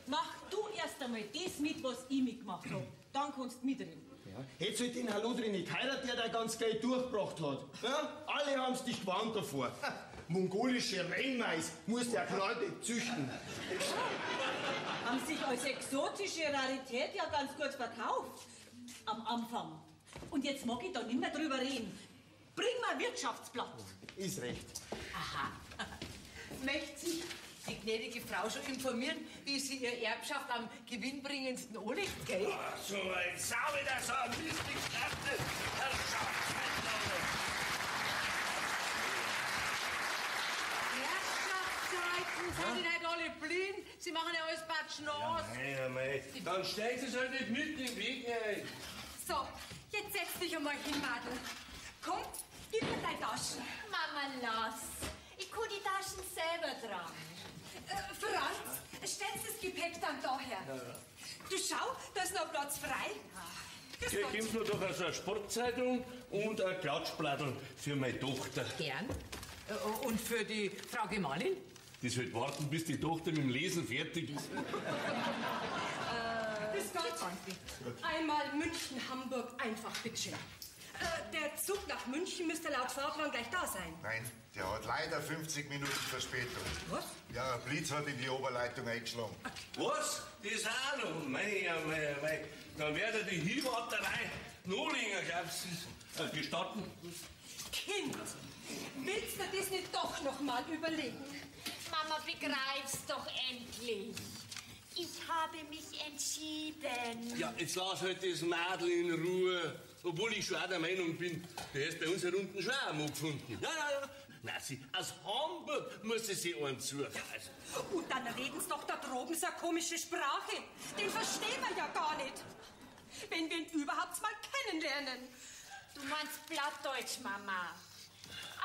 [SPEAKER 7] Mach du erst einmal das mit, was ich mitgemacht hab. Dann kannst du mitreden.
[SPEAKER 9] Ja. Hättest du den Halodri nicht geheiratet, der dein ganz Geld durchgebracht hat? Ja? Alle haben's dich gewarnt davor. Ha, mongolische Rennmais muss der Knallte züchten.
[SPEAKER 7] Haben sich als exotische Rarität ja ganz gut verkauft.
[SPEAKER 8] Am Anfang. Und jetzt mag ich da nimmer drüber reden. Bring mal Wirtschaftsblatt.
[SPEAKER 9] Ist recht.
[SPEAKER 8] Aha. Möchte sich die gnädige Frau schon informieren, wie sie ihre Erbschaft am gewinnbringendsten anlegt, gell?
[SPEAKER 1] Ach, so ein Sau wieder so ein mistig
[SPEAKER 8] Herrschaftszeiten, sind die nicht alle blind? Sie machen ja alles patschnass.
[SPEAKER 1] Ja, mei, mei. Dann steigen Sie halt nicht mitten im Weg rein.
[SPEAKER 3] So, jetzt setz dich einmal hin, Madel. Komm, gib mir deine Taschen.
[SPEAKER 7] Mama, lass. Ich kann die Taschen selber tragen.
[SPEAKER 3] Franz, stellst das Gepäck dann daher. Du schau, da ist noch Platz frei. Grüß
[SPEAKER 1] Hier
[SPEAKER 3] Gott.
[SPEAKER 1] gibt's mir doch also eine Sportzeitung und ein Klatschblattel für meine Tochter.
[SPEAKER 8] Gern. Und für die Frau Gemahlin?
[SPEAKER 1] Die sollte warten, bis die Tochter mit dem Lesen fertig ist.
[SPEAKER 3] Grüß Gott. Einmal München, Hamburg, einfach bitteschön. Der Zug nach München müsste laut Fahrplan gleich da sein.
[SPEAKER 4] Nein, der hat leider 50 Minuten Verspätung.
[SPEAKER 3] Was?
[SPEAKER 4] Ja, ein Blitz hat in die Oberleitung eingeschlagen.
[SPEAKER 1] Was? Das auch noch? Mei, ja, mei, mei. Dann wird die Hinwarterei noch länger, glaubst du? Gestatten?
[SPEAKER 3] Kind, willst du das nicht doch noch mal überlegen?
[SPEAKER 7] Mama, begreif's doch endlich. Ich habe mich entschieden.
[SPEAKER 1] Ja, jetzt lass halt das Madel in Ruhe. Obwohl ich schon auch der Meinung bin, der ist bei uns hier unten schon auch einen Mann gefunden. Ja, ja, ja. Na, sie, aus Hamburg muss sie sich einen suchen. Also,
[SPEAKER 3] Und dann reden's doch da droben so eine komische Sprache. Den verstehen wir ja gar nicht. Wenn wir ihn überhaupt mal kennenlernen.
[SPEAKER 7] Du meinst Plattdeutsch, Mama.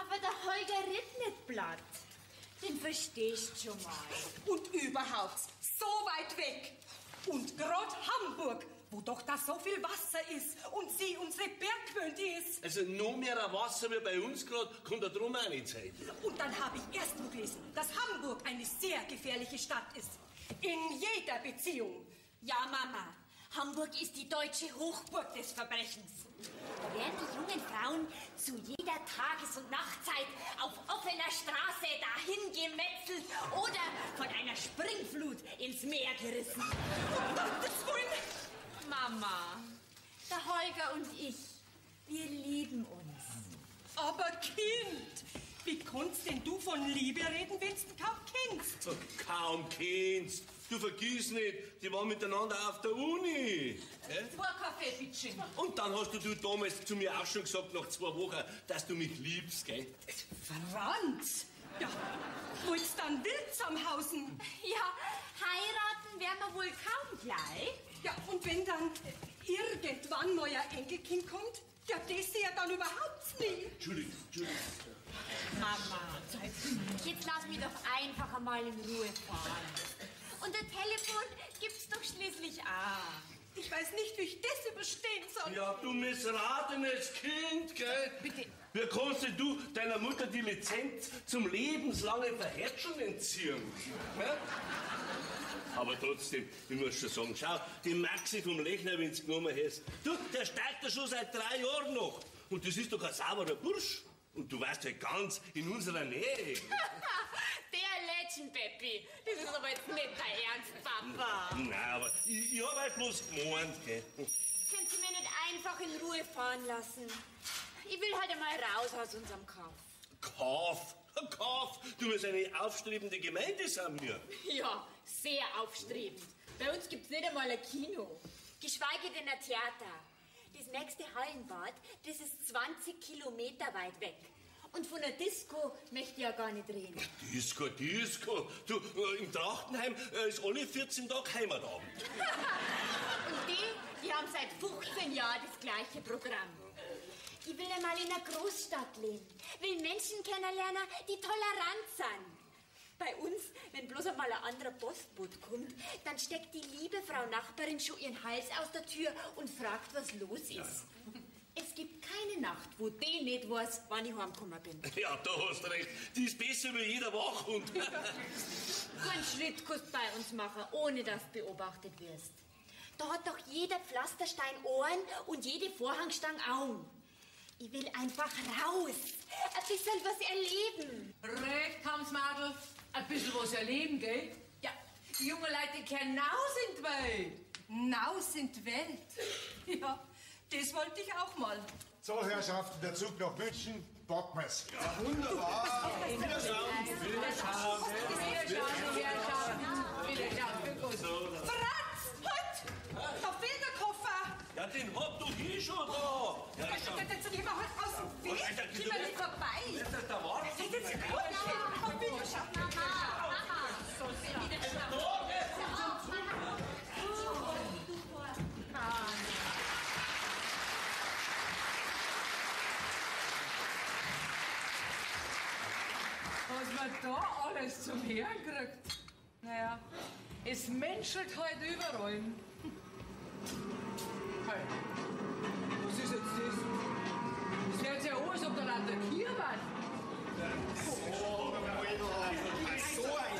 [SPEAKER 7] Aber der Holger redet nicht platt. Den verstehst schon mal.
[SPEAKER 3] Und überhaupt, so weit weg. Und grad Hamburg, wo doch da so viel Wasser ist und sie unsere Bergwöhnt ist.
[SPEAKER 1] also noch mehr Wasser wie bei uns gerade, kommt da drum auch nicht sein.
[SPEAKER 3] Und dann habe ich erst nur gelesen, dass Hamburg eine sehr gefährliche Stadt ist. In jeder Beziehung.
[SPEAKER 7] Ja, Mama. Hamburg ist die deutsche Hochburg des Verbrechens. Da werden die jungen Frauen zu jeder Tages- und Nachtzeit auf offener Straße dahin gemetzelt oder von einer Springflut ins Meer gerissen.
[SPEAKER 3] Um Gottes Willen.
[SPEAKER 7] Mama, der Holger und ich, wir lieben uns.
[SPEAKER 3] Aber Kind, wie kannst denn du von Liebe reden, wenn du ihn kaum kennst?
[SPEAKER 1] Kaum kennst. Du vergiss nicht, die waren miteinander auf der Uni. Gell?
[SPEAKER 8] Zwei Kaffee, bitteschön.
[SPEAKER 1] Und dann hast du damals zu mir auch schon gesagt, nach 2 Wochen, dass du mich liebst, gell?
[SPEAKER 3] Franz! Ja, wollt's dann Wildsamhausen?
[SPEAKER 7] Ja, heiraten werden wir wohl kaum gleich.
[SPEAKER 3] Ja, und wenn dann irgendwann mal ein Enkelkind kommt, ja, das sehe ja dann überhaupt nie.
[SPEAKER 1] Entschuldigung, Entschuldigung.
[SPEAKER 7] Mama, jetzt lass mich doch einfach einmal in Ruhe fahren. Und ein Telefon gibt's doch schließlich auch.
[SPEAKER 3] Ich weiß nicht, wie ich das überstehen soll.
[SPEAKER 1] Ja, du missratenes Kind, gell?
[SPEAKER 8] Bitte.
[SPEAKER 1] Wie kannst denn du deiner Mutter die Lizenz zum lebenslangen Verhärtscheln entziehen? Hä? Aber trotzdem, ich muss schon sagen, schau, die Maxi vom Lechner, wenn du genommen hast, du, der steigt ja schon seit 3 Jahren noch. Und das ist doch ein sauberer Bursch. Und du warst halt ganz in unserer Nähe.
[SPEAKER 7] Der Lätschen, Peppi. Das ist aber jetzt nicht dein Ernst, Papa.
[SPEAKER 1] Nein, aber ich hab halt bloß gemeint, gell?
[SPEAKER 7] Könnt ihr mir nicht einfach in Ruhe fahren lassen? Ich will halt einmal raus aus unserem Kaff.
[SPEAKER 1] Kaff? Kaff? Du wirst eine aufstrebende Gemeinde sein, wir.
[SPEAKER 7] Ja, sehr aufstrebend. Bei uns gibt's nicht einmal ein Kino. Geschweige denn ein Theater. Das nächste Hallenbad, das ist 20 Kilometer weit weg. Und von der Disco möchte ich ja gar nicht reden.
[SPEAKER 1] Disco, Disco. Du, im Trachtenheim ist alle 14 Tage Heimatabend.
[SPEAKER 7] Und die haben seit 15 Jahren das gleiche Programm. Ich will einmal in einer Großstadt leben. Will Menschen kennenlernen, die tolerant sind. Bei uns, wenn bloß einmal ein anderer Postbote kommt, dann steckt die liebe Frau Nachbarin schon ihren Hals aus der Tür und fragt, was los ist. Es gibt keine Nacht, wo die nicht weiß, wann ich heimgekommen bin.
[SPEAKER 1] Ja, da hast du recht. Die ist besser wie jeder Wachhund.
[SPEAKER 7] Keinen Schritt kannst du bei uns machen, ohne dass du beobachtet wirst. Da hat doch jeder Pflasterstein Ohren und jede Vorhangstange Augen. Ich will einfach raus. Ein bisschen was erleben.
[SPEAKER 8] Recht haben's, Madel. Ein bisschen was erleben, gell? Ja, die jungen Leute kehren naus in die Welt.
[SPEAKER 3] Naus in die Welt? Ja, Das wollte ich auch mal.
[SPEAKER 4] So, Herrschaften, der Zug nach München, packen wir's.
[SPEAKER 9] Ja, wunderbar. Wiederschauen.
[SPEAKER 8] Wiederschauen. Wiederschauen, Wiederschauen.
[SPEAKER 3] Franz, halt! Da fehlt der Koffer.
[SPEAKER 10] Ja, den hab doch ich schon da. Ja,
[SPEAKER 3] Jetzt gehen wir halt aus dem Weg. Gehen wir nicht vorbei.
[SPEAKER 10] Da war's.
[SPEAKER 3] Seid jetzt gut. Auf Wiederschauen.
[SPEAKER 7] Mama, Mama. Wiederschauen.
[SPEAKER 8] Was man da alles zum Herren kriegt. Naja, es menschelt halt überall. Hey, was ist jetzt das? Das hört sich ja an, als ob da lauter Kühe waren.
[SPEAKER 9] So ein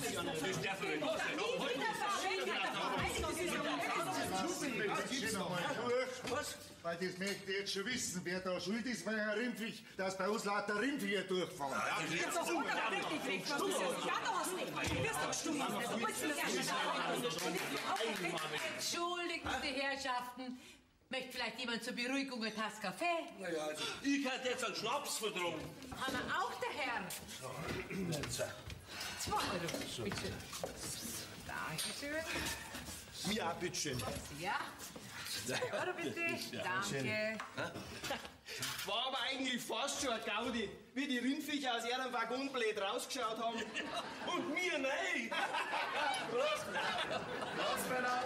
[SPEAKER 10] Das darf doch nicht wahr sein.
[SPEAKER 4] Das noch mal durch. Was? Weil das möchte ich jetzt schon wissen, wer da schuld ist, weil Herr Rimpfig, dass bei uns lauter Rimpfiger durchfahren.
[SPEAKER 3] Ja, das hat er wirklich recht. Was ist das? Ja, da hast du recht. Du wirst doch stumm.
[SPEAKER 8] Entschuldigen Sie, Herrschaften. Möchte vielleicht jemand zur Beruhigung eine Tasse Kaffee?
[SPEAKER 10] Naja, also, ich hätte jetzt einen Schnaps vertrunken.
[SPEAKER 8] Haben wir auch der Herr? 2 Euro, bitte. Dankeschön.
[SPEAKER 9] Mir auch, bitteschön.
[SPEAKER 8] Ja. 2 Euro bitte. Danke.
[SPEAKER 9] War aber eigentlich fast schon ein Gaudi, wie die Rindviecher aus ihrem Waggonblät rausgeschaut haben. Und mir nein. Prost.
[SPEAKER 11] Prost, Bernhard.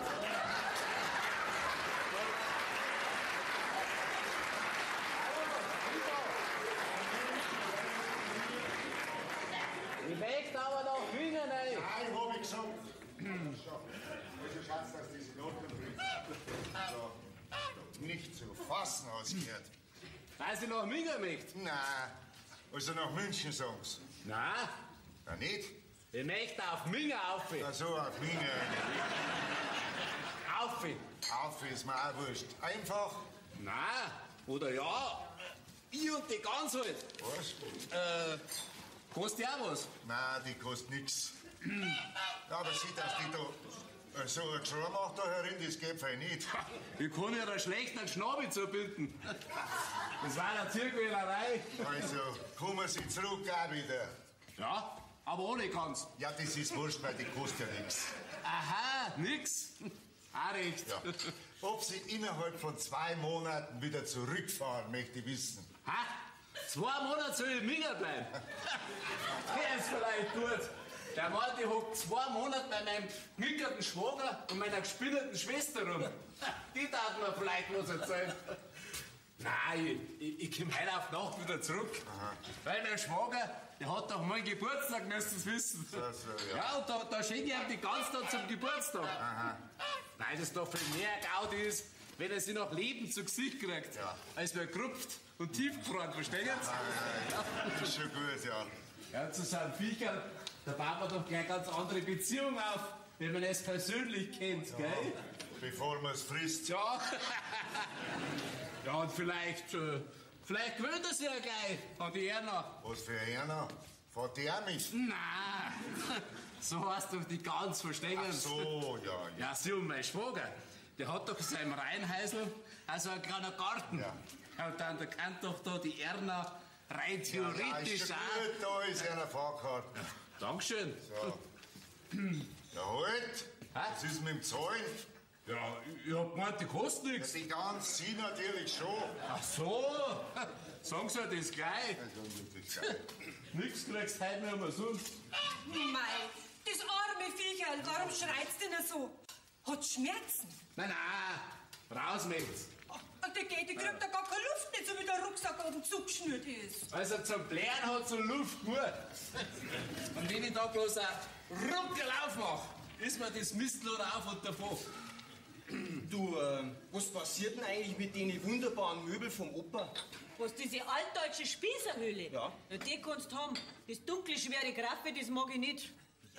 [SPEAKER 12] Ich möchte aber noch Hühner rein.
[SPEAKER 4] Nein, hab ich gesagt. Also Schatz, dass diese Noten bringt. So. Nicht zu fassen, hast du gehört.
[SPEAKER 12] Weil sie nach München möchte?
[SPEAKER 4] Nein, also nach München, sagen sie.
[SPEAKER 12] Nein.
[SPEAKER 4] Na nicht?
[SPEAKER 12] Ich möchte auf München auf.
[SPEAKER 4] Ach so, auf München.
[SPEAKER 12] Auf.
[SPEAKER 4] Auf ist mir auch wurscht. Einfach?
[SPEAKER 12] Nein, oder ja. Ich und die Gans halt.
[SPEAKER 4] Was?
[SPEAKER 12] Kostet die auch was?
[SPEAKER 4] Nein, die kostet nix. Ja, aber sieh, dass die da so ein Geschrei macht da herin, das geht fein nicht.
[SPEAKER 12] Ich kann ja da schlecht einen Schnabel zubinden. Das war eine Tierquälerei.
[SPEAKER 4] Also, kommen Sie zurück auch wieder.
[SPEAKER 12] Ja, aber ohne Gans.
[SPEAKER 4] Ja, das ist wurscht, weil die kostet ja nix.
[SPEAKER 12] Aha, nix? Auch recht.
[SPEAKER 4] Ja. Ob Sie innerhalb von 2 Monaten wieder zurückfahren, möchte ich wissen.
[SPEAKER 12] Ha? 2 Monate soll ich in Minga bleiben? Der ist vielleicht gut. Der Mann, der hockt 2 Monate bei meinem gnickerten Schwager und meiner gespinnerten Schwester rum. Die darf mir vielleicht was erzählen. Nein, ich komm heute auf die Nacht wieder zurück.
[SPEAKER 4] Aha.
[SPEAKER 12] Weil mein Schwager, der hat doch morgen Geburtstag, müssten Sie wissen.
[SPEAKER 4] So, so, ja.
[SPEAKER 12] Ja, und da schenke ich ihm die Gans da zum Geburtstag.
[SPEAKER 4] Aha.
[SPEAKER 12] Weil das doch viel mehr Gaudi ist, wenn er sie noch lebend zu Gesicht kriegt,
[SPEAKER 4] ja.
[SPEAKER 12] Als wer gerupft und tiefgefroren, verstehen Sie?
[SPEAKER 4] Ja, ja. Ist schon gut, ja.
[SPEAKER 12] Ja, zu so einem Viecherl, da bauen wir doch gleich ganz andere Beziehung auf, wenn man es persönlich kennt,
[SPEAKER 4] ja,
[SPEAKER 12] gell?
[SPEAKER 4] Bevor man es frisst.
[SPEAKER 12] Ja. Ja, und vielleicht gewöhnt er sich ja gleich an die Erna.
[SPEAKER 4] Was für eine Erna? Fährt die auch mit?
[SPEAKER 12] Nein, so heißt doch die Gans, verstehen
[SPEAKER 4] Ach
[SPEAKER 12] Sie?
[SPEAKER 4] so, ja, ja.
[SPEAKER 12] Ja, sie und mein Schwager, der hat doch in seinem Reihenhäusl also einen kleinen Garten.
[SPEAKER 4] Ja.
[SPEAKER 12] Ja, und dann, da kann doch da die Erna rein theoretisch
[SPEAKER 4] ja, ja, ist schon
[SPEAKER 12] auch.
[SPEAKER 4] gut, da ist eine Fahrkarte.
[SPEAKER 12] Ja, Dankeschön.
[SPEAKER 4] So. Ja, halt. Was ist mit dem Zahlen?
[SPEAKER 12] Ja, ich hab gemeint, die kostet nichts.
[SPEAKER 4] Ja, die Gans, sie natürlich schon.
[SPEAKER 12] Ach so, sagen Sie das gleich.
[SPEAKER 4] Ja, sagen Sie das gleich.
[SPEAKER 12] Nix kriegst heute mehr umsonst.
[SPEAKER 3] Mei, das arme Viecherl, warum schreit's denn so? Hat Schmerzen?
[SPEAKER 12] Nein, nein, raus möcht's.
[SPEAKER 3] Und der geht, die kriegt da gar keine Luft nicht, so wie der Rucksack oben zugeschnürt ist.
[SPEAKER 12] Also zum Blären hat so Luft nur. Und wenn ich da bloß ein Ruckel aufmache, ist mir das Mistloch auf und davon.
[SPEAKER 9] Du, was passiert denn eigentlich mit den wunderbaren Möbeln vom Opa?
[SPEAKER 7] Was, diese altdeutsche Spießerhöhle?
[SPEAKER 9] Ja.
[SPEAKER 7] Ja, die kannst du haben. Das dunkle, schwere Graffe, das mag ich nicht.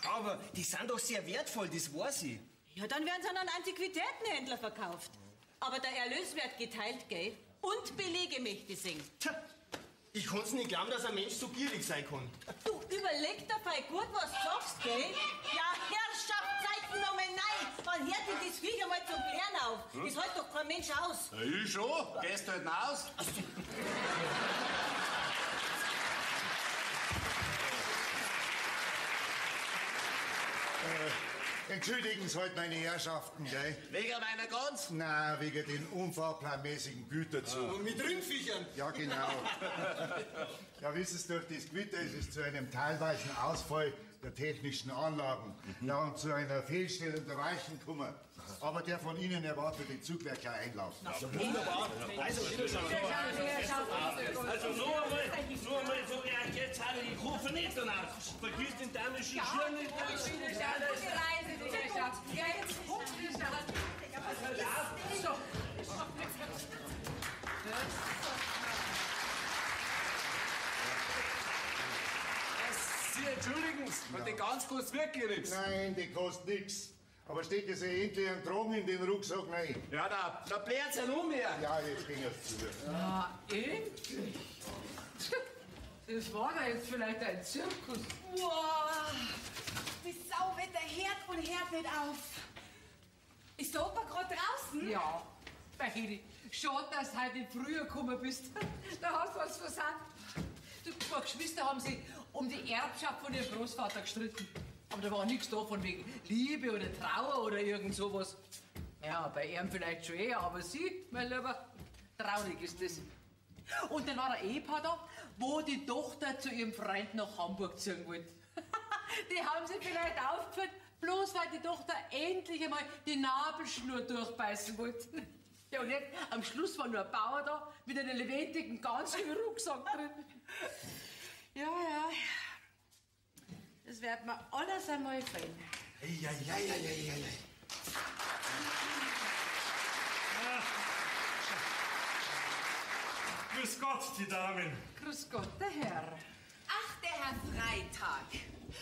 [SPEAKER 9] Ja, aber die sind doch sehr wertvoll, das weiß ich.
[SPEAKER 7] Ja, dann werden sie an einen Antiquitätenhändler verkauft. Aber der Erlös wird geteilt, gell? Und Belege möchte ich sehen.
[SPEAKER 9] Tja, ich kann's nicht glauben, dass ein Mensch so gierig sein kann.
[SPEAKER 7] Du, überleg dir fein gut, was du sagst, gell? Ja, Herrschaftszeiten nochmal nein, wenn
[SPEAKER 13] Wann hört denn das Viech einmal zum Klären auf?
[SPEAKER 1] Hm?
[SPEAKER 13] Das hält doch kein Mensch aus.
[SPEAKER 1] Ja, ich schon. Gehst halt hinaus.
[SPEAKER 4] Entschuldigen Sie halt meine Herrschaften, gell?
[SPEAKER 12] Wegen meiner Gans?
[SPEAKER 4] Nein, wegen den unfahrplanmäßigen Güterzug.
[SPEAKER 9] Und mit Rindviechern.
[SPEAKER 4] Ja, genau. Ja, wissen Sie, durch das Gewitter ist es zu einem teilweisen Ausfall der technischen Anlagen, ja, und zu einer Fehlstellung der Weichen gekommen. Aber der von Ihnen erwartete Zug wird gleich einlaufen.
[SPEAKER 10] Ja, wunderbar. Also, Wiederschauen. Also, noch einmal sag ich euch jetzt, habe ich die Koffer nicht danach. Vergiss den dänischen Schirm nicht.
[SPEAKER 8] Wiederschauen, gute Reise, die Herrschaft. Ja, jetzt Wiederschauen. So.
[SPEAKER 12] Sie entschuldigen Sie, und die Gans kostet wirklich nichts.
[SPEAKER 4] Nein, die kostet nichts. Aber stecken Sie endlich einen Drogen in den Rucksack rein.
[SPEAKER 12] Ja, da blärt's ja noch mehr.
[SPEAKER 4] Ja, jetzt ging es zu.
[SPEAKER 8] Na, endlich. Das war da jetzt vielleicht ein Zirkus.
[SPEAKER 3] Wow, das Sauwetter hört und hört nicht auf. Ist der Opa gerade draußen?
[SPEAKER 8] Ja, bei Hedi. Schade, dass du heute nicht früher gekommen bist. Da hast du was versandt. Du, zwei Geschwister haben sich um die Erbschaft von ihrem Großvater gestritten. Aber da war nichts da von wegen Liebe oder Trauer oder irgend sowas. Ja, bei ihm vielleicht schon eher, aber sie, mein Lieber, traurig ist das. Und dann war ein Ehepaar da, wo die Tochter zu ihrem Freund nach Hamburg ziehen wollte. Die haben sie vielleicht aufgeführt, bloß weil die Tochter endlich einmal die Nabelschnur durchbeißen wollte. Ja, und jetzt, am Schluss war nur ein Bauer da mit einer lebendigen Gans im Rucksack drin. Ja, ja. Das wird mir alles einmal fehlen.
[SPEAKER 5] Eieieiei.
[SPEAKER 14] Grüß Gott, die Damen.
[SPEAKER 8] Grüß Gott, der Herr.
[SPEAKER 3] Ach, der Herr Freitag.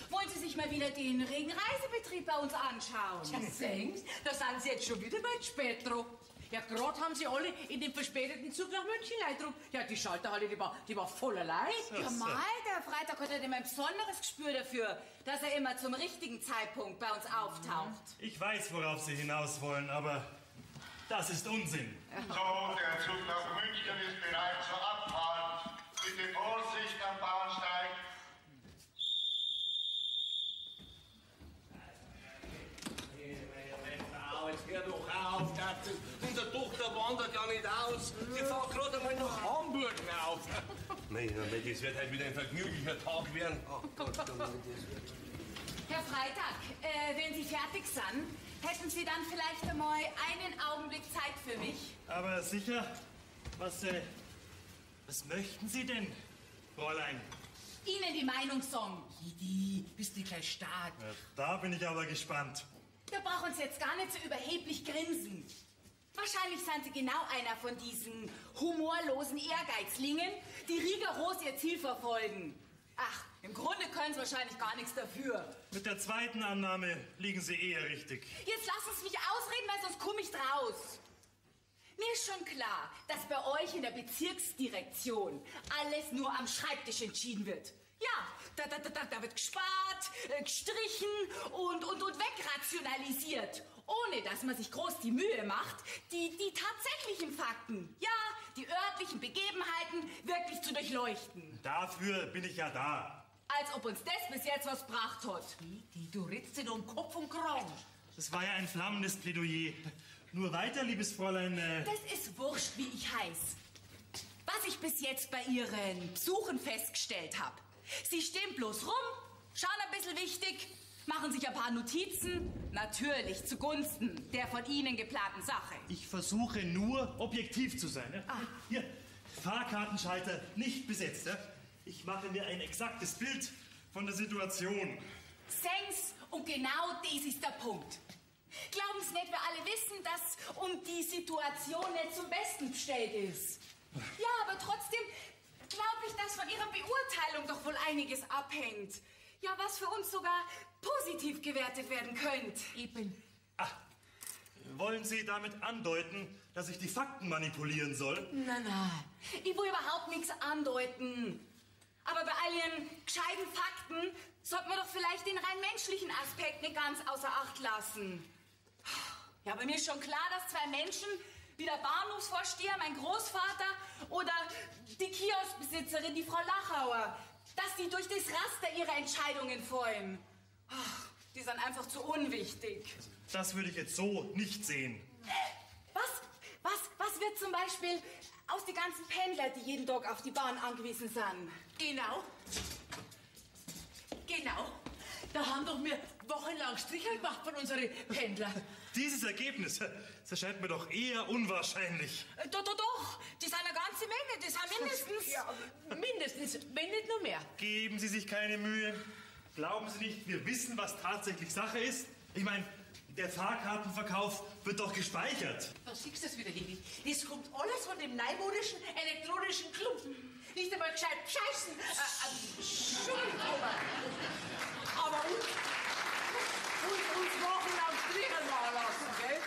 [SPEAKER 3] Wollen Sie sich mal wieder den regen Reisebetrieb bei uns anschauen?
[SPEAKER 8] Ja, sehen Sie, da sind Sie jetzt schon wieder weit spät dran. Ja, gerade haben sie alle in den verspäteten Zug nach München eingedruckt. Ja, die Schalterhalle, die war voller Leute.
[SPEAKER 3] Ja, mal, der Freitag hat ja immer ein besonderes Gespür dafür, dass er immer zum richtigen Zeitpunkt bei uns auftaucht.
[SPEAKER 14] Ich weiß, worauf Sie hinaus wollen, aber das ist Unsinn.
[SPEAKER 4] So, der Zug nach München ist bereit zur Abfahrt. Bitte Vorsicht am Bahnsteig.
[SPEAKER 10] Frau, jetzt hör doch auf, Schatz. Unsere Tochter wandert ja nicht aus. Sie fährt gerade einmal nach Hamburg rauf. Nein, das wird halt wieder ein vergnüglicher Tag werden. Oh Gott, oh Gott, das wird...
[SPEAKER 3] Herr Freitag, wenn Sie fertig sind, hätten Sie dann vielleicht einmal einen Augenblick Zeit für mich?
[SPEAKER 14] Aber sicher, was möchten Sie denn, Fräulein?
[SPEAKER 3] Ihnen die Meinung sagen.
[SPEAKER 8] Hidi, bist du gleich stark?
[SPEAKER 14] Ja, da bin ich aber gespannt.
[SPEAKER 3] Da brauchen Sie jetzt gar nicht so überheblich grinsen. Wahrscheinlich sind Sie genau einer von diesen humorlosen Ehrgeizlingen, die rigoros ihr Ziel verfolgen. Ach, im Grunde können Sie wahrscheinlich gar nichts dafür.
[SPEAKER 14] Mit der zweiten Annahme liegen Sie eher richtig.
[SPEAKER 3] Jetzt lassen Sie mich ausreden, weil sonst komme ich draus. Mir ist schon klar, dass bei euch in der Bezirksdirektion alles nur am Schreibtisch entschieden wird. Ja, da wird gespart, gestrichen und wegrationalisiert. Ohne dass man sich groß die Mühe macht, die tatsächlichen Fakten, ja, die örtlichen Begebenheiten wirklich zu durchleuchten.
[SPEAKER 14] Dafür bin ich ja da.
[SPEAKER 3] Als ob uns das bis jetzt was gebracht hat.
[SPEAKER 8] Didi, du redst dir um Kopf und Kragen.
[SPEAKER 14] Das war ja ein flammendes Plädoyer. Nur weiter, liebes Fräulein.
[SPEAKER 3] Das ist wurscht, wie ich heiß. Was ich bis jetzt bei Ihren Besuchen festgestellt habe. Sie stehen bloß rum, schauen ein bisschen wichtig, machen sich ein paar Notizen. Natürlich zugunsten der von Ihnen geplanten Sache.
[SPEAKER 14] Ich versuche nur, objektiv zu sein. Ne?
[SPEAKER 3] Ah.
[SPEAKER 14] Hier, Fahrkartenschalter nicht besetzt. Ja? Ich mache mir ein exaktes Bild von der Situation.
[SPEAKER 3] Sengs, und genau das ist der Punkt. Glauben Sie nicht, wir alle wissen, dass um die Situation nicht zum Besten bestellt ist. Ja, aber trotzdem glaube ich, dass von Ihrer Beurteilung doch wohl einiges abhängt. Ja, was für uns sogar positiv gewertet werden könnte.
[SPEAKER 8] Eben.
[SPEAKER 14] Ah, wollen Sie damit andeuten, dass ich die Fakten manipulieren soll?
[SPEAKER 3] Nein, nein. Ich will überhaupt nichts andeuten. Aber bei all Ihren gescheiten Fakten sollte man doch vielleicht den rein menschlichen Aspekt nicht ganz außer Acht lassen. Ja, aber mir ist schon klar, dass zwei Menschen wie der Bahnhofsvorsteher, mein Großvater oder die Kioskbesitzerin, die Frau Lachauer, dass die durch das Raster ihre Entscheidungen fallen. Ach, die sind einfach zu unwichtig.
[SPEAKER 14] Das würde ich jetzt so nicht sehen.
[SPEAKER 3] Was wird zum Beispiel aus den ganzen Pendler, die jeden Tag auf die Bahn angewiesen sind?
[SPEAKER 8] Genau. Genau. Da haben doch wir wochenlang Striche gemacht von unseren Pendler.
[SPEAKER 14] Dieses Ergebnis, das erscheint mir doch eher unwahrscheinlich.
[SPEAKER 3] Doch, doch, doch. Die sind eine ganze Menge. Die sind mindestens...
[SPEAKER 8] Ja, mindestens, wenn nicht noch mehr.
[SPEAKER 14] Geben Sie sich keine Mühe. Glauben Sie nicht, wir wissen, was tatsächlich Sache ist? Ich meine, der Fahrkartenverkauf wird doch gespeichert.
[SPEAKER 8] Da siehst du das wieder, Hedi. Das kommt alles von dem neumodischen elektronischen Klumpen. Nicht einmal gescheit scheißen. Entschuldigung. Aber uns wochenlang Striche machen lassen, gell?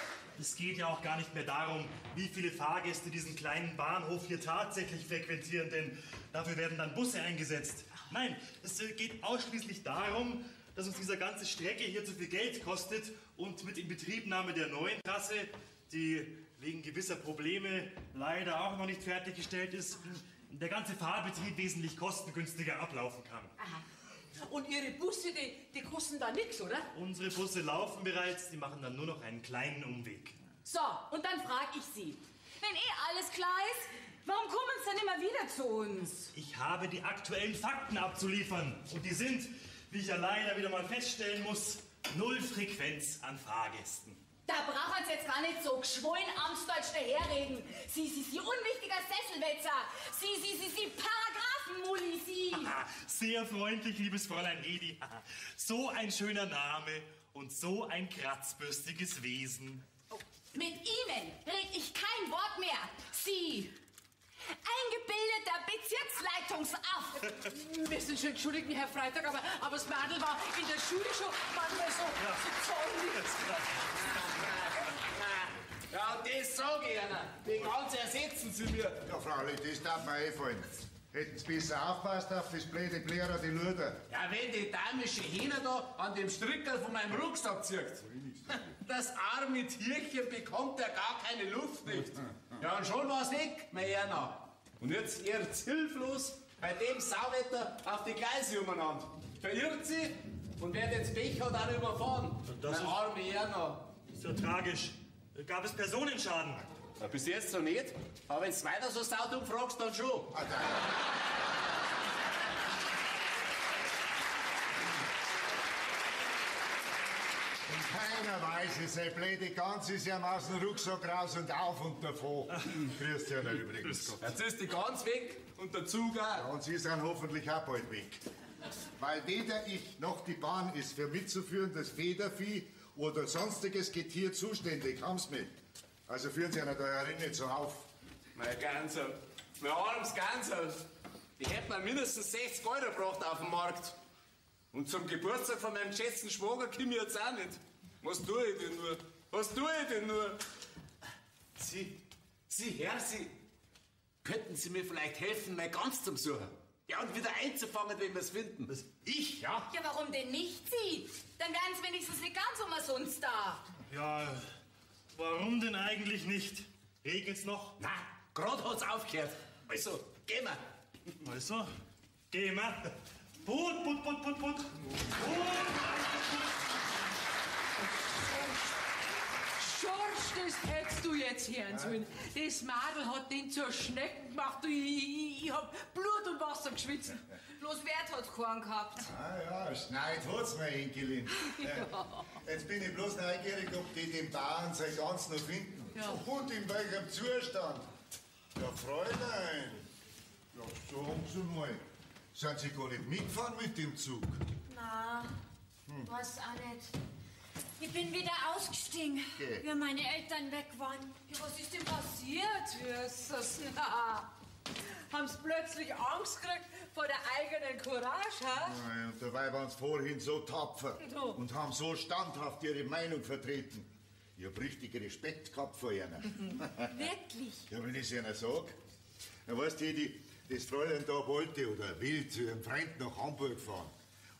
[SPEAKER 14] Es geht ja auch gar nicht mehr darum, wie viele Fahrgäste diesen kleinen Bahnhof hier tatsächlich frequentieren, denn dafür werden dann Busse eingesetzt. Nein, es geht ausschließlich darum, dass uns diese ganze Strecke hier zu viel Geld kostet und mit Inbetriebnahme der neuen Trasse, die wegen gewisser Probleme leider auch noch nicht fertiggestellt ist, der ganze Fahrbetrieb wesentlich kostengünstiger ablaufen kann.
[SPEAKER 8] Aha. Und Ihre Busse, die kosten da nichts, oder?
[SPEAKER 14] Unsere Busse laufen bereits, die machen dann nur noch einen kleinen Umweg.
[SPEAKER 3] So, und dann frage ich Sie, wenn eh alles klar ist, warum kommen Sie dann immer wieder zu uns?
[SPEAKER 14] Ich habe die aktuellen Fakten abzuliefern. Und die sind, wie ich ja leider wieder mal feststellen muss, null Frequenz an Fahrgästen.
[SPEAKER 3] Da brauchen Sie jetzt gar nicht so geschwollen amtsdeutsch daherreden. Sie, unwichtiger Sesselwetzer. Sie, Paragraphenmulli, Sie.
[SPEAKER 14] Sehr freundlich, liebes Fräulein Hedi. So ein schöner Name und so ein kratzbürstiges Wesen.
[SPEAKER 3] Oh, mit Ihnen red ich kein Wort mehr. Sie, eingebildeter Bezirksleitungsaff.
[SPEAKER 8] Müssen schon entschuldigen, Herr Freitag, aber das Madel war in der Schule schon manchmal so, ja, so zornig.
[SPEAKER 12] Ja, das sag ich Ihnen. Den ganz ersetzen Sie mir.
[SPEAKER 4] Ja, freilich, das darf mir einfallen. Hätten Sie besser aufpasst auf das blöde Blärer, die Luder.
[SPEAKER 12] Ja, wenn die damische Hähne da an dem Strickerl von meinem Rucksack zieht. Das arme Tierchen bekommt ja gar keine Luft nicht. Ja, und schon war's weg, mein Erna. Und jetzt irrt's hilflos bei dem Sauwetter auf die Gleise umeinander. Verirrt sie und wer jetzt Pech hat, auch überfahren. Das mein arme Erna.
[SPEAKER 14] Ist ja tragisch. Gab es Personenschaden?
[SPEAKER 12] Ja, bis jetzt noch nicht, aber wenn du weiter so saudumm fragst, dann schon.
[SPEAKER 4] In keiner Weise, seine blöde Gans ist ja aus dem Rucksack raus und auf und davon. Grüß dich übrigens.
[SPEAKER 12] Jetzt ist die Gans weg und der Zug auch.
[SPEAKER 4] Ja, und sie sind hoffentlich auch bald weg. Weil weder ich noch die Bahn ist für mitzuführen, das Federvieh oder sonstiges Getier zuständig, haben's mit. Also führen Sie einer da herin nicht so auf.
[SPEAKER 12] Mein Ganzer, mein armes Ganzer. Ich hätte mir mindestens 60 Euro gebracht auf dem Markt. Und zum Geburtstag von meinem geschätzten Schwager komme ich jetzt auch nicht. Was tue ich denn nur? Was tue ich denn nur? Sie, Herr, Sie, könnten Sie mir vielleicht helfen, meine Gans zum Suchen? Ja, und wieder einzufangen, wenn wir es finden. Was, ich, ja?
[SPEAKER 3] Ja, warum denn nicht Sie? Dann wären Sie wenigstens nicht ganz umsonst da.
[SPEAKER 14] Ja, warum denn eigentlich nicht? Regnet's noch?
[SPEAKER 12] Na, grad hat's aufgehört. Also, gehen wir.
[SPEAKER 14] Also, gehen wir. Put, put, put, put, put. Put.
[SPEAKER 8] Schorsch, das hättest du jetzt hören sollen. Das Madel hat den zur Schnecken gemacht. Ich hab Blut und Wasser geschwitzt.
[SPEAKER 3] Bloß Wert hat keinen gehabt.
[SPEAKER 4] Ah ja, Schneid hat's, meine Enkelin. Ja. Jetzt bin ich bloß neugierig, ob die den Bauern sein Gans noch finden.
[SPEAKER 8] Ja.
[SPEAKER 4] Und in welchem Zustand. Ja, Fräulein. Ja, sagen Sie mal. Sind Sie gar nicht mitgefahren mit dem Zug?
[SPEAKER 7] Na, weiß auch nicht. Ich bin wieder ausgestiegen,
[SPEAKER 4] Okay.
[SPEAKER 7] wie meine Eltern weg waren.
[SPEAKER 3] Ja, was ist denn passiert?
[SPEAKER 8] Jesus, na. Haben's plötzlich Angst gekriegt vor der eigenen Courage, ha?
[SPEAKER 4] Ja, und dabei waren sie vorhin so tapfer
[SPEAKER 8] Du.
[SPEAKER 4] und haben so standhaft ihre Meinung vertreten. Ich hab richtig Respekt gehabt vor ihnen.
[SPEAKER 7] Wirklich?
[SPEAKER 4] Ja, wenn ich's ihnen sag. Ja, weißt du, Hedi, das Fräulein da wollte oder will zu ihrem Freund nach Hamburg fahren.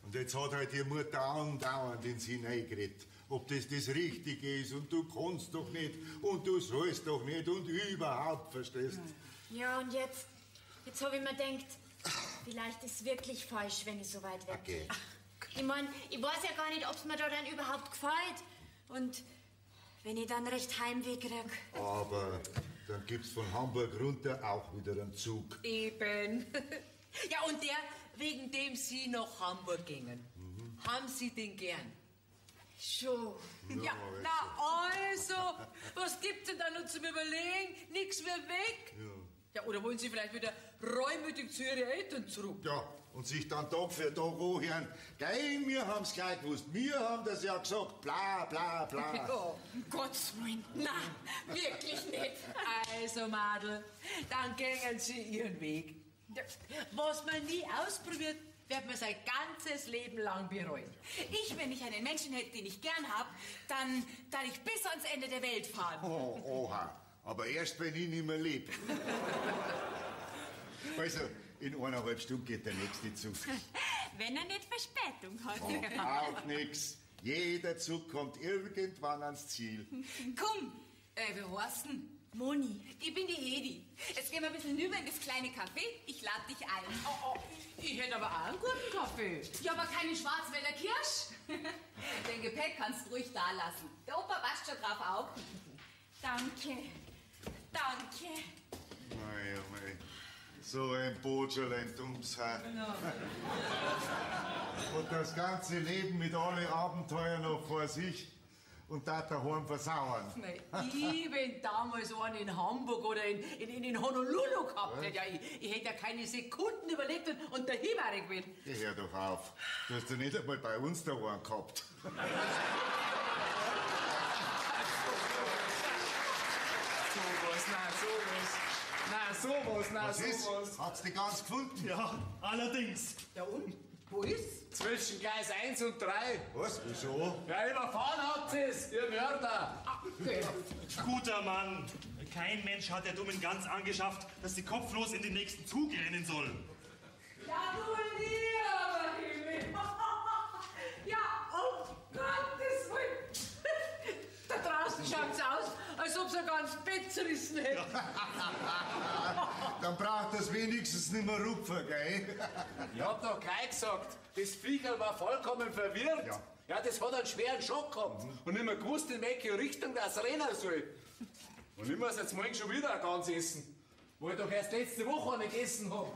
[SPEAKER 4] Und jetzt hat halt ihre Mutter andauernd in sie reingeredet. Ob das das Richtige ist und du kannst doch nicht und du sollst doch nicht und überhaupt, verstehst?
[SPEAKER 15] Ja, und jetzt habe ich mir gedacht, vielleicht ist es wirklich falsch, wenn ich so weit weg bin.
[SPEAKER 4] Okay.
[SPEAKER 15] Ich mein, ich weiß ja gar nicht, ob's mir da dann überhaupt gefällt. Und wenn ich dann recht Heimweh krieg.
[SPEAKER 4] Aber dann gibt's von Hamburg runter auch wieder einen Zug.
[SPEAKER 8] Eben. Ja, und der, wegen dem Sie nach Hamburg gingen, haben Sie den gern?
[SPEAKER 15] Schon.
[SPEAKER 8] Ja, na also, was gibt's denn da noch zum Überlegen? Nix mehr weg. Ja, oder wollen Sie vielleicht wieder reumütig zu Ihren Eltern zurück?
[SPEAKER 4] Ja, und sich dann Tag für Tag anhören. Gell, wir haben's gleich gewusst. Wir haben das ja gesagt. Bla, bla, bla.
[SPEAKER 8] Ja.
[SPEAKER 3] Um Gottes Willen, na, wirklich nicht.
[SPEAKER 8] Also, Madel, dann gehen Sie Ihren Weg. Was man nie ausprobiert, wird man sein ganzes Leben lang bereuen.
[SPEAKER 3] Ich, wenn ich einen Menschen hätte, den ich gern hab, dann darf ich bis ans Ende der Welt fahren.
[SPEAKER 4] Oh, oha. Aber erst, wenn ich nicht mehr lebe. Also, in 1,5 Stunden geht der nächste Zug.
[SPEAKER 7] Wenn er nicht Verspätung hat.
[SPEAKER 4] Oh, auch nix. Jeder Zug kommt irgendwann ans Ziel.
[SPEAKER 3] Komm, wie heißt denn?
[SPEAKER 7] Moni.
[SPEAKER 3] Ich bin die Hedi. Jetzt gehen wir ein bisschen rüber in das kleine Café. Ich lade dich ein.
[SPEAKER 8] Oh, oh, ich hätte aber auch einen guten Kaffee.
[SPEAKER 3] Ja, aber keine Schwarzwälder Kirsch. Den Gepäck kannst du ruhig da lassen. Der Opa passt schon drauf auf.
[SPEAKER 7] Danke. Danke.
[SPEAKER 4] Mei, oh mei. So ein Botscherl, ein dummes Haar. Und das ganze Leben mit allen Abenteuern noch vor sich und da daheim versauern.
[SPEAKER 8] Nein, ich, wenn damals einen in Hamburg oder in Honolulu gehabt hätte, ja, ich hätte ja keine Sekunden überlegt und dahin wäre ich gewesen.
[SPEAKER 4] Geh, hör doch auf. Du hast ja nicht einmal bei uns daheim gehabt.
[SPEAKER 12] Sowas, na sowas. Na sowas, na
[SPEAKER 4] Was ist?
[SPEAKER 12] sowas.
[SPEAKER 4] Hat's die ganz gefunden?
[SPEAKER 14] Ja, allerdings.
[SPEAKER 8] Ja und? Wo ist?
[SPEAKER 12] Zwischen Gleis 1 und 3.
[SPEAKER 4] Was? Wieso?
[SPEAKER 12] Ja, überfahren habt ihr's, ihr Mörder.
[SPEAKER 14] Guter Mann. Kein Mensch hat der dummen Gans angeschafft, dass sie kopflos in den nächsten Zug rennen soll.
[SPEAKER 8] Ja, du lieber Himmel. Ja, um Gottes Willen. Da draußen schaut's aus, als ob sie ein ganz Bett zerrissen hätten.
[SPEAKER 4] Dann braucht das wenigstens nicht mehr rupfen, gell?
[SPEAKER 12] Ich hab doch gleich gesagt, das Viecherl war vollkommen verwirrt.
[SPEAKER 4] Ja.
[SPEAKER 12] Ja, das hat einen schweren Schock gehabt und nicht mehr gewusst, in welche Richtung das rennen soll. Und ich muss jetzt morgen schon wieder eine Gans essen, wo ich doch erst letzte Woche eine gegessen hab.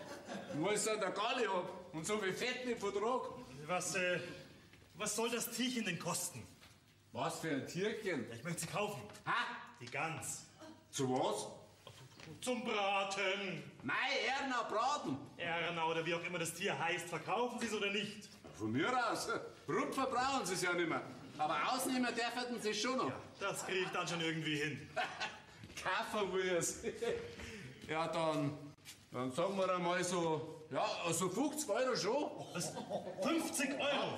[SPEAKER 12] Und wo ich so an der Galle hab und so viel Fett nicht vertrag.
[SPEAKER 14] Was soll das Tierchen denn kosten?
[SPEAKER 12] Was für ein Tierchen?
[SPEAKER 14] Ja, ich möchte sie kaufen.
[SPEAKER 12] Ha?
[SPEAKER 14] Die Gans.
[SPEAKER 12] Zu was?
[SPEAKER 14] Zum Braten.
[SPEAKER 12] Mei, Erna, Braten.
[SPEAKER 14] Erna oder wie auch immer das Tier heißt, verkaufen Sie es oder nicht?
[SPEAKER 12] Von mir aus. Rupfer brauchen Sie es ja nicht mehr. Aber ausnehmen dürfen Sie es schon noch.
[SPEAKER 14] Ja, das kriege ich dann schon irgendwie hin.
[SPEAKER 12] Kaufen wir es. Ja, dann sagen wir einmal so, ja, so 50 Euro schon.
[SPEAKER 14] Was? 50 Euro?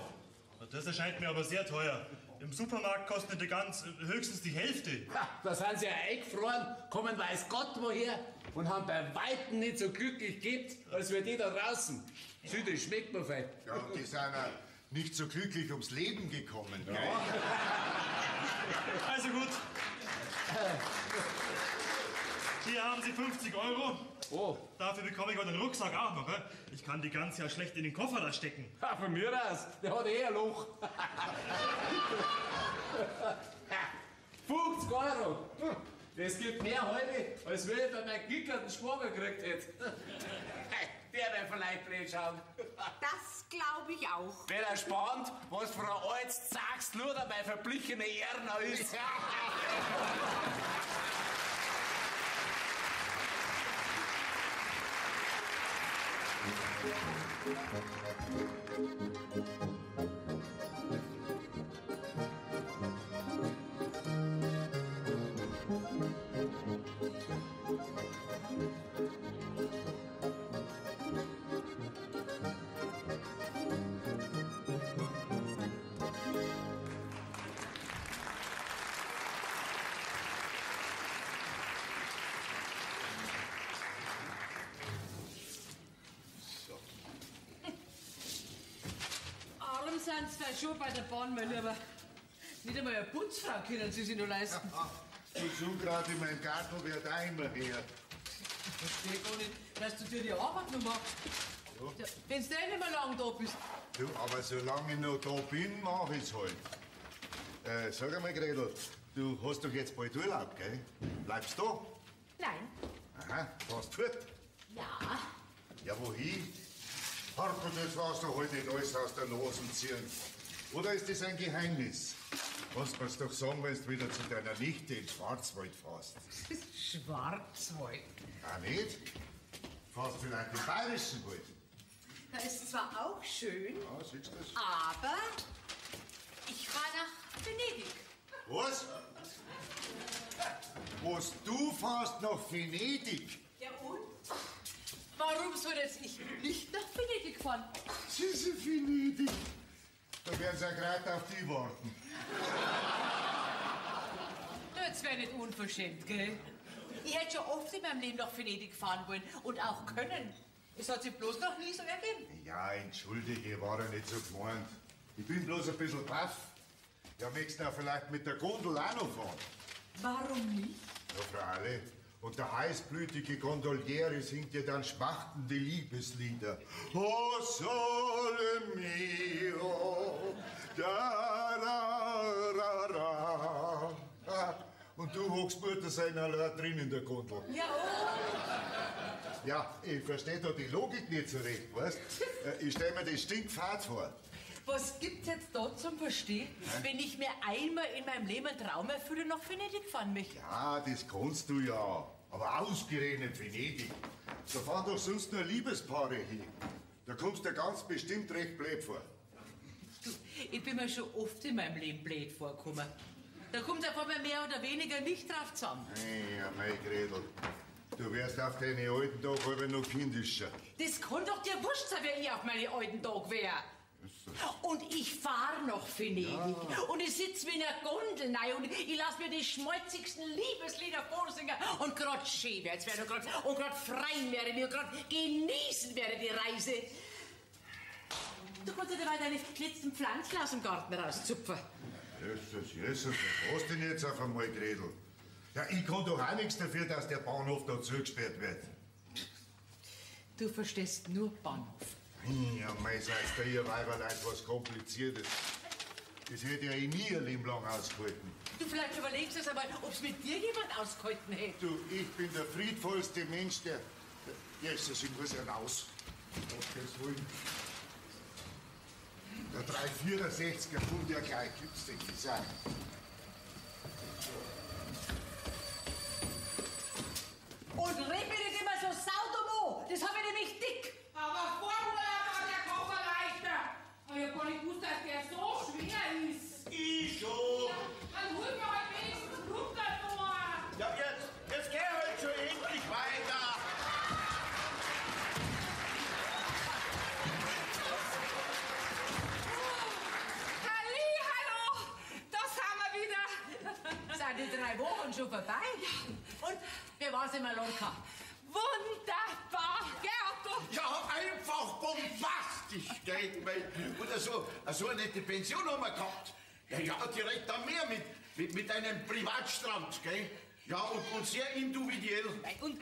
[SPEAKER 14] Das erscheint mir aber sehr teuer. Im Supermarkt kostet die Gans höchstens die Hälfte.
[SPEAKER 12] Ha, da sind sie ja eingefroren, kommen weiß Gott woher und haben bei Weitem nicht so glücklich gelebt, als wir die da draußen. Sieh, das schmeckt mir fein.
[SPEAKER 4] Ja, und die sind auch nicht so glücklich ums Leben gekommen, gell?
[SPEAKER 14] Also gut. Hier haben Sie 50 Euro.
[SPEAKER 12] Oh.
[SPEAKER 14] Dafür bekomme ich aber den Rucksack auch noch. He? Ich kann die Gans ja schlecht in den Koffer da stecken.
[SPEAKER 12] Ja, von mir aus. Der hat eh ein Loch. 50 Euro. Das gibt mehr halbe, als wir ich bei meinem gickerten Schwager gekriegt hätte. Der wird vielleicht blöd schauen.
[SPEAKER 3] Das glaube ich auch.
[SPEAKER 12] Wenn er spannt, was für ein altes Zachsluder bei verblichene Erna ist.
[SPEAKER 8] Arm sind sie da schon bei der Bahn, mein Lieber. Nicht einmal eine Putzfrau können sie sich noch leisten.
[SPEAKER 4] Das Unkraut in meinem Garten wird auch immer mehr.
[SPEAKER 8] Ich verstehe gar nicht, dass du dir die Arbeit noch machst. Ja. Wenn du eh nicht mehr lang da bist.
[SPEAKER 4] Du, aber solange ich noch da bin, mach ich's halt. Sag einmal, Gretel, du hast doch jetzt bald Urlaub, gell? Bleibst du da?
[SPEAKER 2] Nein.
[SPEAKER 4] Aha, fährst fort?
[SPEAKER 2] Ja.
[SPEAKER 4] Ja, wohin? Harko, das lass doch heute nicht alles aus der Nase ziehen. Oder ist das ein Geheimnis? Kannst mir's doch sagen, wenn du wieder zu deiner Nichte in Schwarzwald fährst.
[SPEAKER 8] Schwarzwald?
[SPEAKER 4] Ah, nicht? Fährst vielleicht im Bayerischen Wald?
[SPEAKER 8] Da ist zwar auch schön,
[SPEAKER 4] ja, siehst du das?
[SPEAKER 8] Aber ich fahr nach Venedig.
[SPEAKER 4] Was? Was, du fährst nach Venedig?
[SPEAKER 8] Ja und? Warum soll jetzt ich nicht nach Venedig fahren?
[SPEAKER 4] Süße Venedig. Da werden sie ja gerade auf die warten.
[SPEAKER 8] Das wäre nicht unverschämt, gell? Ich hätte schon oft in meinem Leben nach Venedig fahren wollen und auch können. Es hat sich bloß noch nie so ergeben.
[SPEAKER 4] Ja, entschuldige, war ja nicht so gemeint. Ich bin bloß ein bisschen baff. Ja, möchtest du vielleicht mit der Gondel auch noch fahren?
[SPEAKER 8] Warum nicht?
[SPEAKER 4] Ja, freilich. Und der heißblütige Gondoliere singt dir dann schmachtende Liebeslieder. O sole mio, da ra ra ra. Und du hockst Muttersein allein drin in der Gondel.
[SPEAKER 8] Ja, und?
[SPEAKER 4] Ja, ich verstehe da die Logik nicht so recht, weißt? Ich stell mir das stinkfad vor.
[SPEAKER 8] Was gibt's jetzt da zum Verstehen, wenn ich mir einmal in meinem Leben einen Traum erfülle und nach Venedig fahren möchte?
[SPEAKER 4] Ja, das kannst du ja. Aber ausgerechnet Venedig. Da fahren doch sonst nur Liebespaare hin. Da kommst du ganz bestimmt recht blöd vor.
[SPEAKER 8] Du, ich bin mir schon oft in meinem Leben blöd vorgekommen. Da kommt einfach mal mehr oder weniger nicht drauf zusammen.
[SPEAKER 4] Ja, mein Gretel, du wärst auf deine alten Tage halb noch kindischer.
[SPEAKER 8] Das kann doch dir wurscht sein, wer ich auf meine alten Tage wär. Und ich fahr nach Venedig.
[SPEAKER 4] Ja.
[SPEAKER 8] Und ich sitz mir in der Gondel rein und ich lass mir die schmalzigsten Liebeslieder vorsingen. Und grad schön wär's werden und grad freien werde ich und grad genießen werde die Reise. Du kannst ja dabei deine letzten Pflanzen aus dem Garten rauszupfen.
[SPEAKER 4] Jesus, Jesus, was hast du denn jetzt auf einmal, Gretel? Ja, ich kann doch auch nichts dafür, dass der Bahnhof da zugesperrt wird.
[SPEAKER 8] Du verstehst nur Bahnhof.
[SPEAKER 4] Ja, mei, seid bei ihr Weiberlein was Kompliziertes. Das hätte ja ich nie ein Leben lang ausgehalten.
[SPEAKER 8] Du, vielleicht überlegst du es einmal, ob's mit dir jemand ausgehalten hätte.
[SPEAKER 4] Du, ich bin der friedvollste Mensch, der... Jesus, ich muss ja raus. Gottes Willen. Der 364er kommt ja gleich, gibt's denn nicht sein.
[SPEAKER 8] Und red mir nicht immer so saudumm an, das hab ich nämlich dick.
[SPEAKER 2] Aber vorher war der Koffer leichter. Aber ich hab gar nicht gewusst, dass der so schwer ist.
[SPEAKER 1] Ich schon.
[SPEAKER 2] Ja, dann hol mir halt wenigstens runter da.
[SPEAKER 1] Ja, jetzt geh halt schon endlich weiter.
[SPEAKER 2] Halli, hallo, da sind wir wieder.
[SPEAKER 8] Sind die 3 Wochen schon vorbei? Ja. Und wie war's in Mallorca?
[SPEAKER 2] Wunderbar, gell, Otto?
[SPEAKER 1] Ja, einfach bombastisch, gell? Und so eine nette Pension haben wir gehabt. Ja, ja, direkt am Meer mit einem Privatstrand, gell? Ja, und sehr individuell.
[SPEAKER 2] Und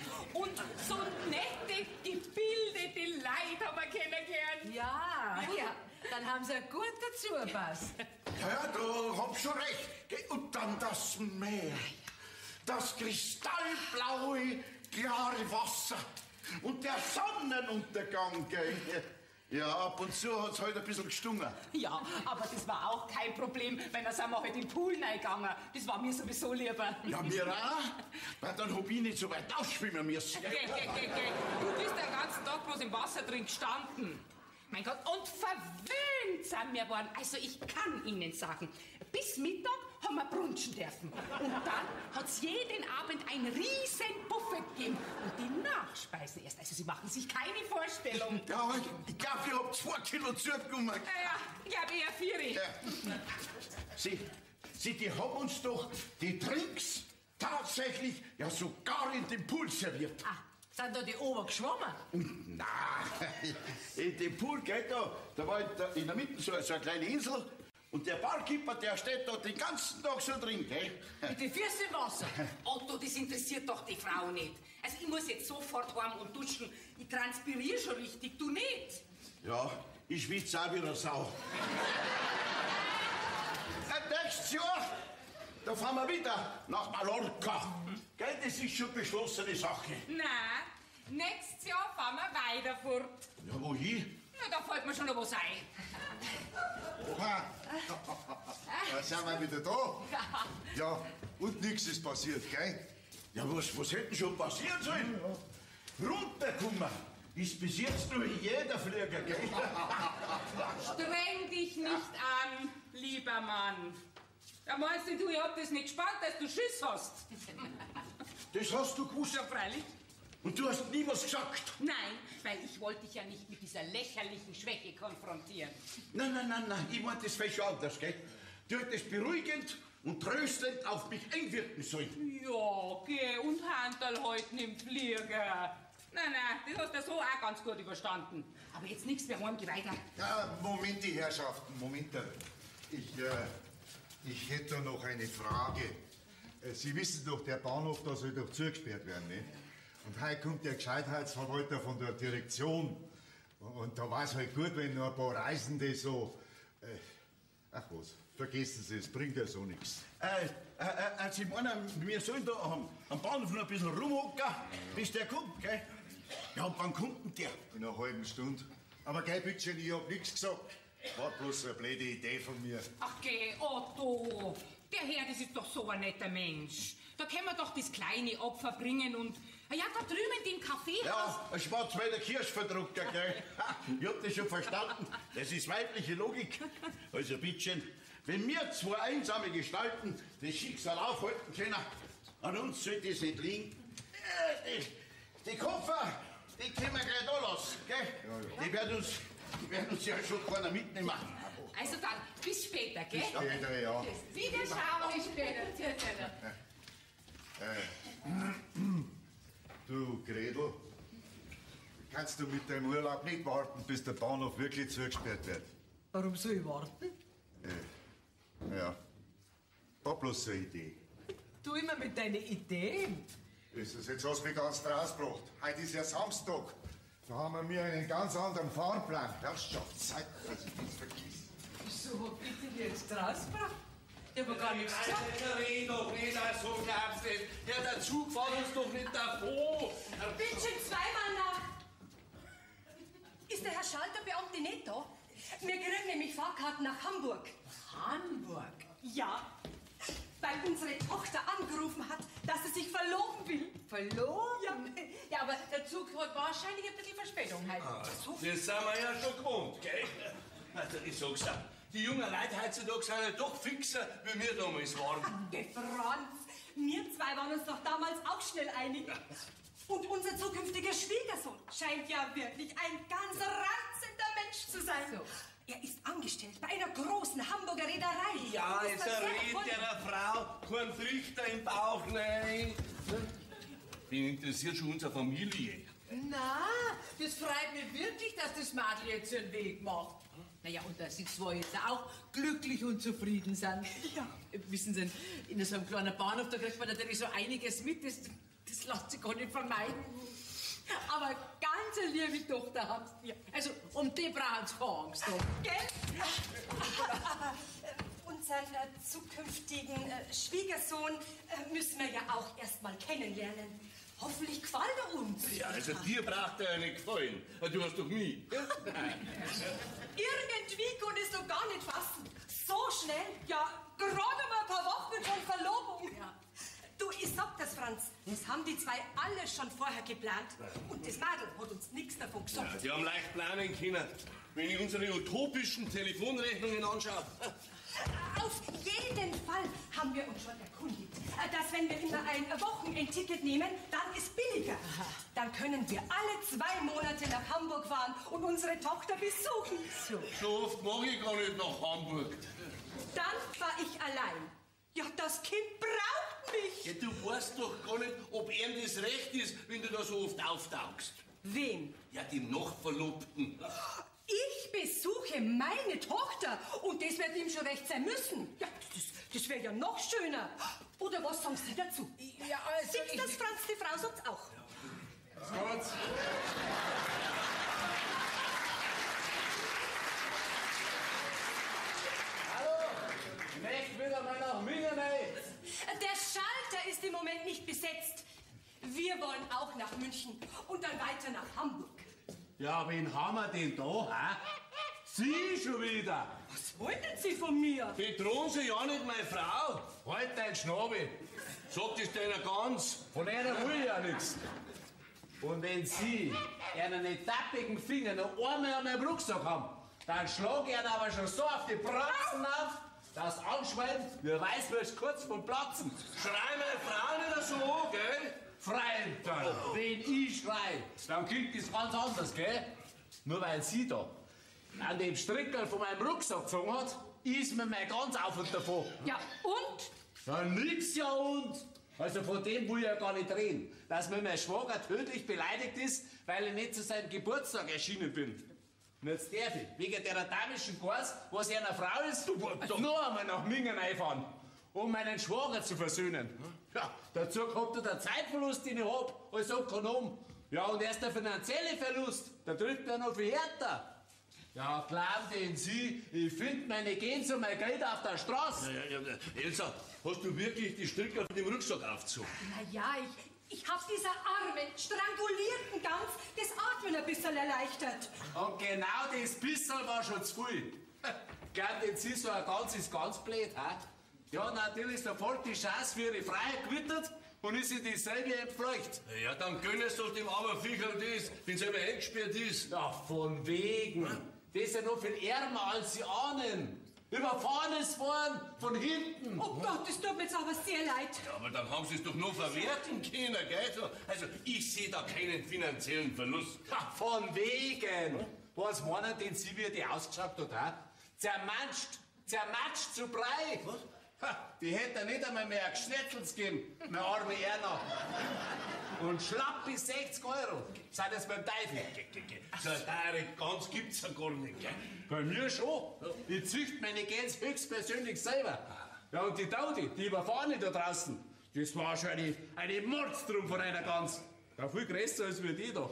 [SPEAKER 2] so nette, gebildete Leute haben wir kennengelernt.
[SPEAKER 8] Ja, ja, dann haben sie ja gut dazu gepasst.
[SPEAKER 1] Ja, ja, da haben sie schon recht. Gell? Und dann das Meer. Das kristallblaue, klare Wasser. Und der Sonnenuntergang, gell? Ja, ab und zu hat's halt ein bisschen gestungen.
[SPEAKER 2] Ja, aber das war auch kein Problem, weil da sind wir halt in den Pool reingegangen. Das war mir sowieso lieber.
[SPEAKER 1] Ja, mir auch. Weil dann hab ich nicht so weit ausschwimmen müssen.
[SPEAKER 2] Geh, geh, geh, geh. Du bist den ganzen Tag bloß im Wasser drin gestanden. Mein Gott, und verwöhnt sind wir worden. Also ich kann Ihnen sagen, bis Mittag haben wir brunchen dürfen. Und dann hat's jeden Abend ein riesen Buffet gegeben. Und die Nachspeisen erst. Also Sie machen sich keine Vorstellung.
[SPEAKER 1] Ja, ich glaub, ich hab 2 Kilo zugenommen.
[SPEAKER 2] Ja, ich glaub eher 4.
[SPEAKER 1] Ja. Sie, die haben uns doch die Drinks tatsächlich ja sogar in den Pool serviert.
[SPEAKER 8] Ah. Sind da die Ober geschwommen?
[SPEAKER 1] Nein, in dem Pool, gell, da war in der Mitte so eine kleine Insel. Und der Barkeeper, der steht da den ganzen Tag so drin, gell?
[SPEAKER 2] Mit den Füßen im Wasser. Otto, das interessiert doch die Frau nicht. Also ich muss jetzt sofort heim und duschen. Ich transpiriere schon richtig, du nicht.
[SPEAKER 1] Ja, ich schwitze auch wie eine Sau. Nächstes Jahr, da fahren wir wieder nach Mallorca. Gell, das ist schon beschlossene Sache.
[SPEAKER 2] Nein, nächstes Jahr fahren wir weiter fort.
[SPEAKER 1] Ja, wohin?
[SPEAKER 2] Na, da fällt mir schon noch was ein.
[SPEAKER 4] Oha. Da sind wir wieder da. Ja, und nichts ist passiert, gell?
[SPEAKER 1] Ja, was hätte denn schon passieren sollen? Ja. Runterkommen ist bis jetzt nur jeder Flieger, gell?
[SPEAKER 2] Streng dich nicht an, lieber Mann. Da meinst du, ich hab das nicht gespannt, dass du Schiss hast.
[SPEAKER 1] Das hast du gewusst?
[SPEAKER 2] Ja, freilich.
[SPEAKER 1] Und du hast nie was gesagt?
[SPEAKER 2] Nein, weil ich wollte dich ja nicht mit dieser lächerlichen Schwäche konfrontieren.
[SPEAKER 1] Nein, nein, nein, nein, ich meinte das völlig anders, gell? Du hättest beruhigend und tröstend auf mich einwirken sollen.
[SPEAKER 2] Ja, geh und Handel heute im Flieger. Nein, nein, das hast du so auch ganz gut überstanden. Aber jetzt nichts mehr heim, geh weiter.
[SPEAKER 4] Ja, Moment, die Herrschaften, Moment. Ich hätte da noch eine Frage. Sie wissen doch, der Bahnhof, da soll doch zugesperrt werden, nicht? Und heute kommt der Gescheitheitsverwalter von der Direktion. Und da war es halt gut, wenn noch ein paar Reisende so... ach was, vergessen Sie es, bringt ja so nichts.
[SPEAKER 1] Also ich meine, wir sollen da am Bahnhof noch ein bisschen rumhocken, bis der kommt, gell? Ja, und wann kommt denn der?
[SPEAKER 4] In einer halben Stunde. Aber gell, bitteschön, ich hab nichts gesagt. War bloß eine blöde Idee von mir.
[SPEAKER 2] Ach geh, Otto, der Herr, das ist doch so ein netter Mensch. Da können wir doch das kleine Opfer bringen und... Ja, da drüben in dem Kaffeehaus.
[SPEAKER 1] Ja, ein Schwarzwälder Kirschverdrucker, gell? Ich hab das schon verstanden. Das ist weibliche Logik. Also bitteschön, wenn wir zwei einsame Gestalten das Schicksal aufhalten können, an uns sollte es nicht liegen. Die Koffer, die können wir gleich da lassen, gell? Ja, ja. Die werden uns ja schon keiner mitnehmen.
[SPEAKER 2] Also dann, bis später, gell?
[SPEAKER 4] Bis später, ja.
[SPEAKER 2] Wiederschauen. Bis später.
[SPEAKER 4] Du, Gretel, kannst du mit deinem Urlaub nicht warten, bis der Bahnhof wirklich zugesperrt wird?
[SPEAKER 8] Warum soll ich warten?
[SPEAKER 4] Ja, war bloß so eine Idee.
[SPEAKER 8] Du immer mit deinen Ideen.
[SPEAKER 4] Jetzt hast du mich ganz rausgebracht. Heute ist ja Samstag. Da haben wir einen ganz anderen Fahrplan. Herrschaftszeit, dass ich das vergiss.
[SPEAKER 8] Wieso hab ich dich jetzt rausgebracht? Ich hab gar nichts gesagt.
[SPEAKER 10] Red doch nicht so, glaubst du nicht. Ja, der Zug fährt uns doch nicht davon.
[SPEAKER 3] Bitte schön zweimal nach. Ist der Herr Schalterbeamte nicht da? Wir kriegen nämlich Fahrkarten nach Hamburg.
[SPEAKER 8] Hamburg?
[SPEAKER 3] Ja, weil unsere Tochter angerufen hat, dass sie sich verloben will.
[SPEAKER 8] Verloben? Ja. Ja, aber der Zug hat wahrscheinlich ein bisschen Verspätung heute.
[SPEAKER 10] Ah, das sind wir ja schon gewohnt, gell? Also, ich sag's dir, die jungen Leute heutzutage sind ja doch fixer, wie wir damals waren.
[SPEAKER 3] Geh, Franz, wir zwei waren uns doch damals auch schnell einig. Und unser zukünftiger Schwiegersohn scheint ja wirklich ein ganz reizender Mensch zu sein. So. Er ist angestellt bei einer großen Hamburger Reederei.
[SPEAKER 10] Ja, jetzt redet der Frau kein Trichter im Bauch, nein. Wen interessiert schon unsere Familie?
[SPEAKER 8] Na, das freut mich wirklich, dass das Madel jetzt ihren Weg macht. Naja, und dass sie zwei jetzt auch glücklich und zufrieden sind. Ja. Wissen Sie, in so einem kleinen Bahnhof, da kriegt man natürlich so einiges mit, das lässt sich gar nicht vermeiden. Aber ganz eine liebe Tochter haben sie. Also, um die brauchen sie keine Angst haben.
[SPEAKER 3] Gell? Unseren zukünftigen Schwiegersohn müssen wir ja auch erst mal kennenlernen. Hoffentlich gefällt er uns.
[SPEAKER 10] Ja, also dir braucht er ja nicht gefallen. Du hast doch mich.
[SPEAKER 3] Irgendwie konnte ich es noch gar nicht fassen. So schnell? Ja, gerade mal ein paar Wochen schon Verlobung. Ja. Du, ich sag das, Franz. Das haben die zwei alle schon vorher geplant. Und das Madel hat uns nichts davon gesagt.
[SPEAKER 10] Ja, die haben leicht planen können. Wenn ich unsere utopischen Telefonrechnungen anschaue.
[SPEAKER 3] Auf jeden Fall haben wir uns schon erkundigt, dass wenn wir immer ein Wochenendticket nehmen, dann ist billiger. Aha. Dann können wir alle 2 Monate nach Hamburg fahren und unsere Tochter besuchen.
[SPEAKER 10] So oft mag ich gar nicht nach Hamburg.
[SPEAKER 3] Dann fahr ich allein. Ja, das Kind braucht mich.
[SPEAKER 10] Ja, du weißt doch gar nicht, ob ihm das recht ist, wenn du da so oft auftauchst.
[SPEAKER 3] Wem?
[SPEAKER 10] Ja, dem Noch-Verlobten.
[SPEAKER 8] Ich besuche meine Tochter und das wird ihm schon recht sein müssen. Ja, das wäre ja noch schöner. Oder was sagen Sie dazu?
[SPEAKER 2] Ja, also
[SPEAKER 8] Siehst das, Franz, die Frau sagt's auch.
[SPEAKER 12] Ja. Gut. Hallo, ich möchte wieder mal nach München rein.
[SPEAKER 8] Der Schalter ist im Moment nicht besetzt. Wir wollen auch nach München und dann weiter nach Hamburg.
[SPEAKER 12] Ja, wen haben wir denn da, hä? Sie schon wieder!
[SPEAKER 8] Was wollen denn Sie von mir?
[SPEAKER 10] Bedrohen Sie ja nicht meine Frau!
[SPEAKER 12] Halt dein Schnabel!
[SPEAKER 10] Sagt es deiner ganz!
[SPEAKER 12] Von einer will ich ja nichts! Und wenn Sie einen etappigen Finger noch einmal an meinem Rucksack haben, dann schlag ich ihn aber schon so auf die Pratzen auf, dass anschwellt, wie Weißwurst kurz vom Platzen.
[SPEAKER 10] Schrei meine Frau nicht so an, gell?
[SPEAKER 12] Freundl, wenn ich schrei, dann klingt das ganz anders, gell? Nur weil sie da an dem Strickerl von meinem Rucksack gezogen hat, ist mir mein ganz auf und davon.
[SPEAKER 8] Ja, und?
[SPEAKER 12] Ja, nix ja und. Also von dem will ich ja gar nicht reden, dass mir mein Schwager tödlich beleidigt ist, weil ich nicht zu seinem Geburtstag erschienen bin. Und jetzt darf ich, wegen der damischen Gans, was einer Frau ist, noch einmal nach Mingen einfahren, um meinen Schwager zu versöhnen. Ja, dazu kommt noch der Zeitverlust, den ich hab, als Ökonom. Ja, und erst der finanzielle Verlust, der trifft mir noch viel härter. Ja, glauben denn Sie, ich find meine Gänse und mein Geld auf der Straße.
[SPEAKER 10] Ja, ja, ja. Elsa, hast du wirklich die Stricker von dem Rucksack aufgezogen?
[SPEAKER 8] Na ja, ich hab dieser armen, strangulierten Gans das Atmen ein bisschen erleichtert.
[SPEAKER 12] Und genau das bisschen war schon zu viel. Glauben denn Sie, so eine Gans ist ganz blöd, hä? Ja, natürlich sofort die Chance für ihre Freiheit gewittert und ist in dieselbe entfleucht.
[SPEAKER 10] Ja, dann gönnest du dem armen Viecherl das, wenn selber eingesperrt ist.
[SPEAKER 12] Ja, von wegen. Das ist ja noch viel ärmer, als sie ahnen. Überfahren ist worden, von hinten.
[SPEAKER 8] Oh Gott, das tut mir jetzt aber sehr leid.
[SPEAKER 10] Ja, aber dann haben sie es doch nur verwerten können, gell? Also, ich sehe da keinen finanziellen Verlust.
[SPEAKER 12] Ja, von wegen. Was meinen denn Sie, wie die ausgeschaut hat, hä? Zermatscht, zermatscht zu Brei. Was? Ha, die hätte nicht einmal mehr Geschnetzels gegeben, meine arme Erna. Und schlappe 60 Euro sind das beim Teufel.
[SPEAKER 10] So eine teure Gans gibt's ja gar nicht, gell?
[SPEAKER 12] Bei mir schon. Ich züchte meine Gänse höchstpersönlich selber. Ja, und die Taudi, die überfahren da draußen, das war schon eine Mordstrum von einer Gans. Ja, viel größer als wir die da.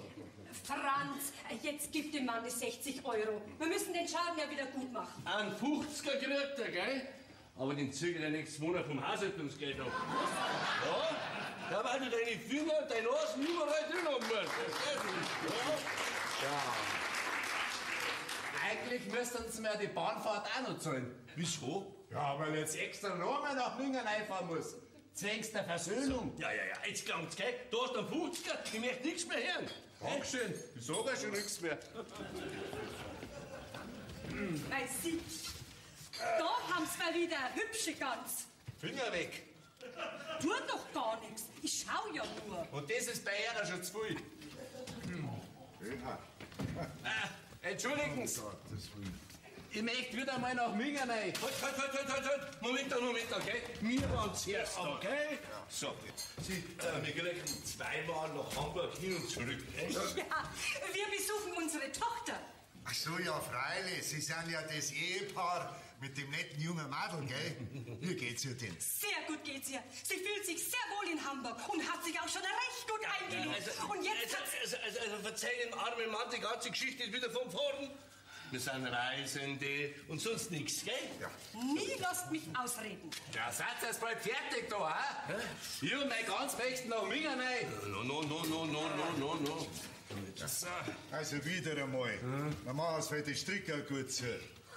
[SPEAKER 8] Franz, jetzt gib dem Mann die 60 Euro. Wir müssen den Schaden ja wieder gut machen.
[SPEAKER 10] Einen 50er kriegt er, gell? Aber den ziehe ich dir nächsten Monat vom Haushaltungsgeld ab. Ja, da weil du deine Finger und deine Nase überall drin haben musst.
[SPEAKER 12] Ja. Eigentlich müssten sie mir die Bahnfahrt auch noch zahlen.
[SPEAKER 10] Wieso?
[SPEAKER 12] Ja, weil ich jetzt extra noch einmal nach München einfahren muss. Zwecks der Versöhnung.
[SPEAKER 10] Ja, ja, ja, jetzt klang's, gell? Du hast einen 50er, ich möchte nichts mehr hören.
[SPEAKER 12] Dankeschön, ich sag ja schon nichts mehr.
[SPEAKER 8] Weil Sie, da haben's mal wieder eine hübsche Gans.
[SPEAKER 12] Finger weg.
[SPEAKER 8] Tut doch gar nichts. Ich schau ja nur.
[SPEAKER 12] Und das ist bei einer schon zu viel.
[SPEAKER 4] Ja.
[SPEAKER 12] Ah, entschuldigen Sie.
[SPEAKER 4] Oh Gottes Willen.
[SPEAKER 12] Ich möchte wieder mal nach München rein.
[SPEAKER 10] Halt, halt, halt, halt, halt, halt. Moment, Moment, okay? Wir waren zuerst, okay? So, Sie, wir kriegen zweimal nach Hamburg hin und zurück. Gell?
[SPEAKER 8] Ja, wir besuchen unsere Tochter.
[SPEAKER 4] Ach so, ja, freilich. Sie sind ja das Ehepaar mit dem netten jungen Madel, gell? Wie geht's ihr denn?
[SPEAKER 8] Sehr gut geht's ihr. Sie fühlt sich sehr wohl in Hamburg und hat sich auch schon recht gut eingelebt.
[SPEAKER 10] Also,
[SPEAKER 8] und jetzt
[SPEAKER 10] also verzeih dem armen Mann, die ganze Geschichte ist wieder von vorn. Wir sind Reisende und sonst nichts, gell?
[SPEAKER 4] Ja.
[SPEAKER 8] Nie lasst mich ausreden.
[SPEAKER 12] Ja, seid ihr jetzt bald fertig da, hä? Ich und mein ganz möchten nach München rein.
[SPEAKER 10] No, no, no, no, no, no, no, no.
[SPEAKER 4] So. Also wieder einmal. Dann machen wir's für die Stricker gut zu.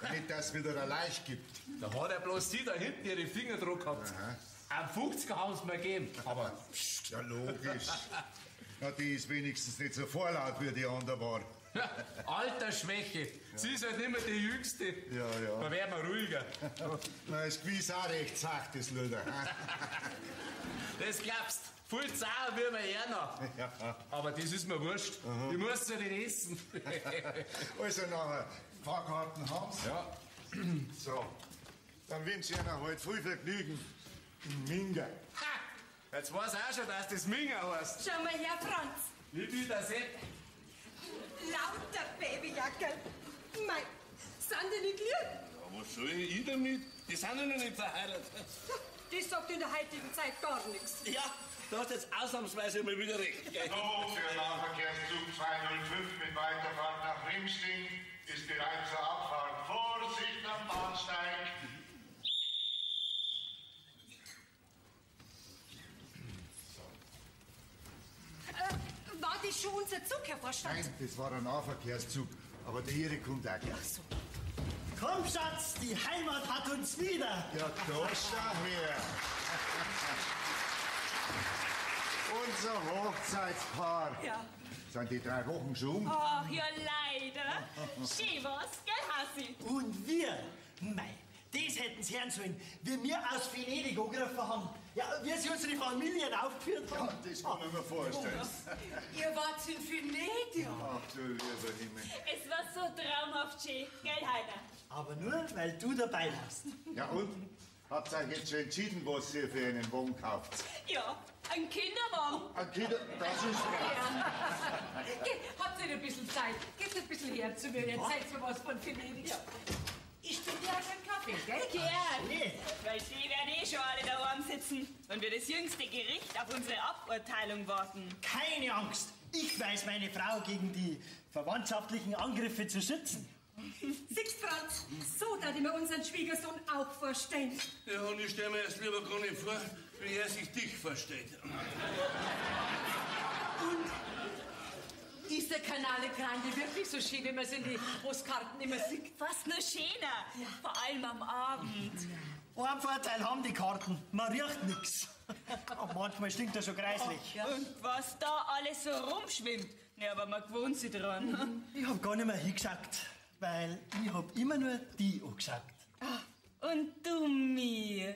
[SPEAKER 4] Damit das wieder ein Leich gibt.
[SPEAKER 12] Da hat er bloß die da hinten ihre Finger drauf gehabt. Am 50er haben sie mir gegeben.
[SPEAKER 4] Aber, pst, ja logisch. Na, die ist wenigstens nicht so vorlaut, wie die andere war.
[SPEAKER 12] Ja, Altersschwäche. Ja. Sie ist halt nicht mehr die Jüngste.
[SPEAKER 4] Ja, ja.
[SPEAKER 12] Da werden wir ruhiger.
[SPEAKER 4] Na, ist gewiss auch recht zart, das Luder.
[SPEAKER 12] Das glaubst. Viel zahler wie wir her noch.
[SPEAKER 4] Ja.
[SPEAKER 12] Aber das ist mir wurscht.
[SPEAKER 4] Aha.
[SPEAKER 12] Ich muss ja nicht essen.
[SPEAKER 4] Also nachher, Fahrkarten haben Sie.
[SPEAKER 12] Ja.
[SPEAKER 4] So, dann wünsche ich Ihnen heute viel Vergnügen in Minga.
[SPEAKER 12] Ha! Jetzt weiß ich auch schon, dass das Minga heißt.
[SPEAKER 8] Schau mal her, Franz.
[SPEAKER 12] Ich bin der Sepp.
[SPEAKER 8] Lauter Babyjacke.
[SPEAKER 16] Mei, sind die nicht lieb?
[SPEAKER 10] Ja, was soll ich damit? Die sind ja noch nicht verheiratet.
[SPEAKER 16] Das sagt in der heutigen Zeit gar nichts.
[SPEAKER 10] Ja, du hast jetzt ausnahmsweise mal wieder recht. Gell?
[SPEAKER 4] Der Nahverkehrszug 205 mit Weiterfahrt nach Rimsting ist bereit zur Abfahrt. Vorsicht am Bahnsteig!
[SPEAKER 16] War das schon unser Zug, Herr Vorstand?
[SPEAKER 4] Nein, das war ein Nahverkehrszug, aber der Ihre kommt auch gleich. Ach so.
[SPEAKER 6] Komm, Schatz, die Heimat hat uns wieder.
[SPEAKER 4] Ja, da schau her. Unser Hochzeitspaar.
[SPEAKER 7] Ja.
[SPEAKER 4] Sind die 3 Wochen schon um?
[SPEAKER 7] Ach ja, leider. Schön was, gell, Hassi?
[SPEAKER 6] Und wir, mei, das hätten sie hören sollen, wie wir aus Venedig angerufen haben. Ja, wie sie unsere Familien aufgeführt haben.
[SPEAKER 4] Ja, das kann ich mir vorstellen.
[SPEAKER 8] Ihr wart in Venedig.
[SPEAKER 4] Ach du lieber Himmel.
[SPEAKER 7] Es war so traumhaft schön, gell, Heiner?
[SPEAKER 6] Aber nur, weil du dabei warst.
[SPEAKER 4] Ja und? Habt ihr euch jetzt schon entschieden, was ihr für einen Wagen kauft?
[SPEAKER 7] Ja, ein Kinderwagen.
[SPEAKER 4] Ein Kinder... Das ist
[SPEAKER 8] ja. Geh, habt ihr ein bisschen Zeit? Geht ein bisschen her zu mir, jetzt zeigt mir was von Venedig. Ja. Ich trinke ja einen Kaffee, gell?
[SPEAKER 7] Gern. Weil die werden eh schon alle daheim sitzen, wenn wir das jüngste Gericht auf unsere Aburteilung warten.
[SPEAKER 6] Keine Angst. Ich weiß meine Frau gegen die verwandtschaftlichen Angriffe zu schützen.
[SPEAKER 16] Siehst, Franz, so darf ich mir unseren Schwiegersohn auch vorstellen.
[SPEAKER 10] Ja, und ich stelle mir erst lieber gar nicht vor, wie er sich dich vorstellt.
[SPEAKER 8] Und ist der Canale Grande wirklich so schön, wie man es in die Postkarten immer sieht?
[SPEAKER 7] Fast nur schöner, ja. Vor allem am Abend.
[SPEAKER 6] Ja. Einen Vorteil haben die Karten, man riecht nichts. Manchmal stinkt er schon greislich.
[SPEAKER 7] Ja. Und was da alles so rumschwimmt, ja, aber man gewohnt sich dran.
[SPEAKER 6] Ich hab gar nicht mehr hingeschaut, weil ich hab immer nur die angeschaut.
[SPEAKER 7] Und du mir.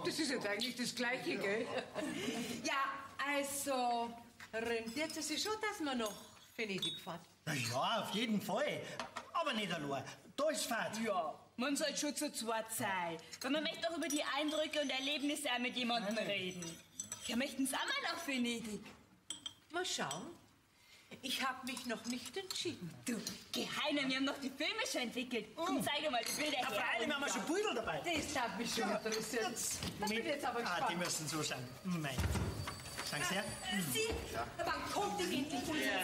[SPEAKER 8] Das ist jetzt eigentlich das Gleiche, gell? Ja, also rentiert es sich schon, dass man nach Venedig fährt?
[SPEAKER 6] Ja, auf jeden Fall. Aber nicht allein. Da ist Fahrt.
[SPEAKER 7] Ja, man sollte schon zu zweit sein. Weil man möchte auch über die Eindrücke und Erlebnisse auch mit jemandem reden. Ja, möchten Sie auch mal nach Venedig?
[SPEAKER 8] Mal schauen. Ich habe mich noch nicht entschieden.
[SPEAKER 7] Du, Geheime, wir haben noch die Filme schon entwickelt. Komm, zeig mal die Bilder her.
[SPEAKER 6] Ja, freilich, wir haben schon Pudel dabei.
[SPEAKER 8] Das hat mich schon interessiert. Das bin ich jetzt aber gespannt.
[SPEAKER 6] Ah, die müssen so schauen. Moment. Schauen Sie her.
[SPEAKER 16] Sie, wann kommt denn endlich unser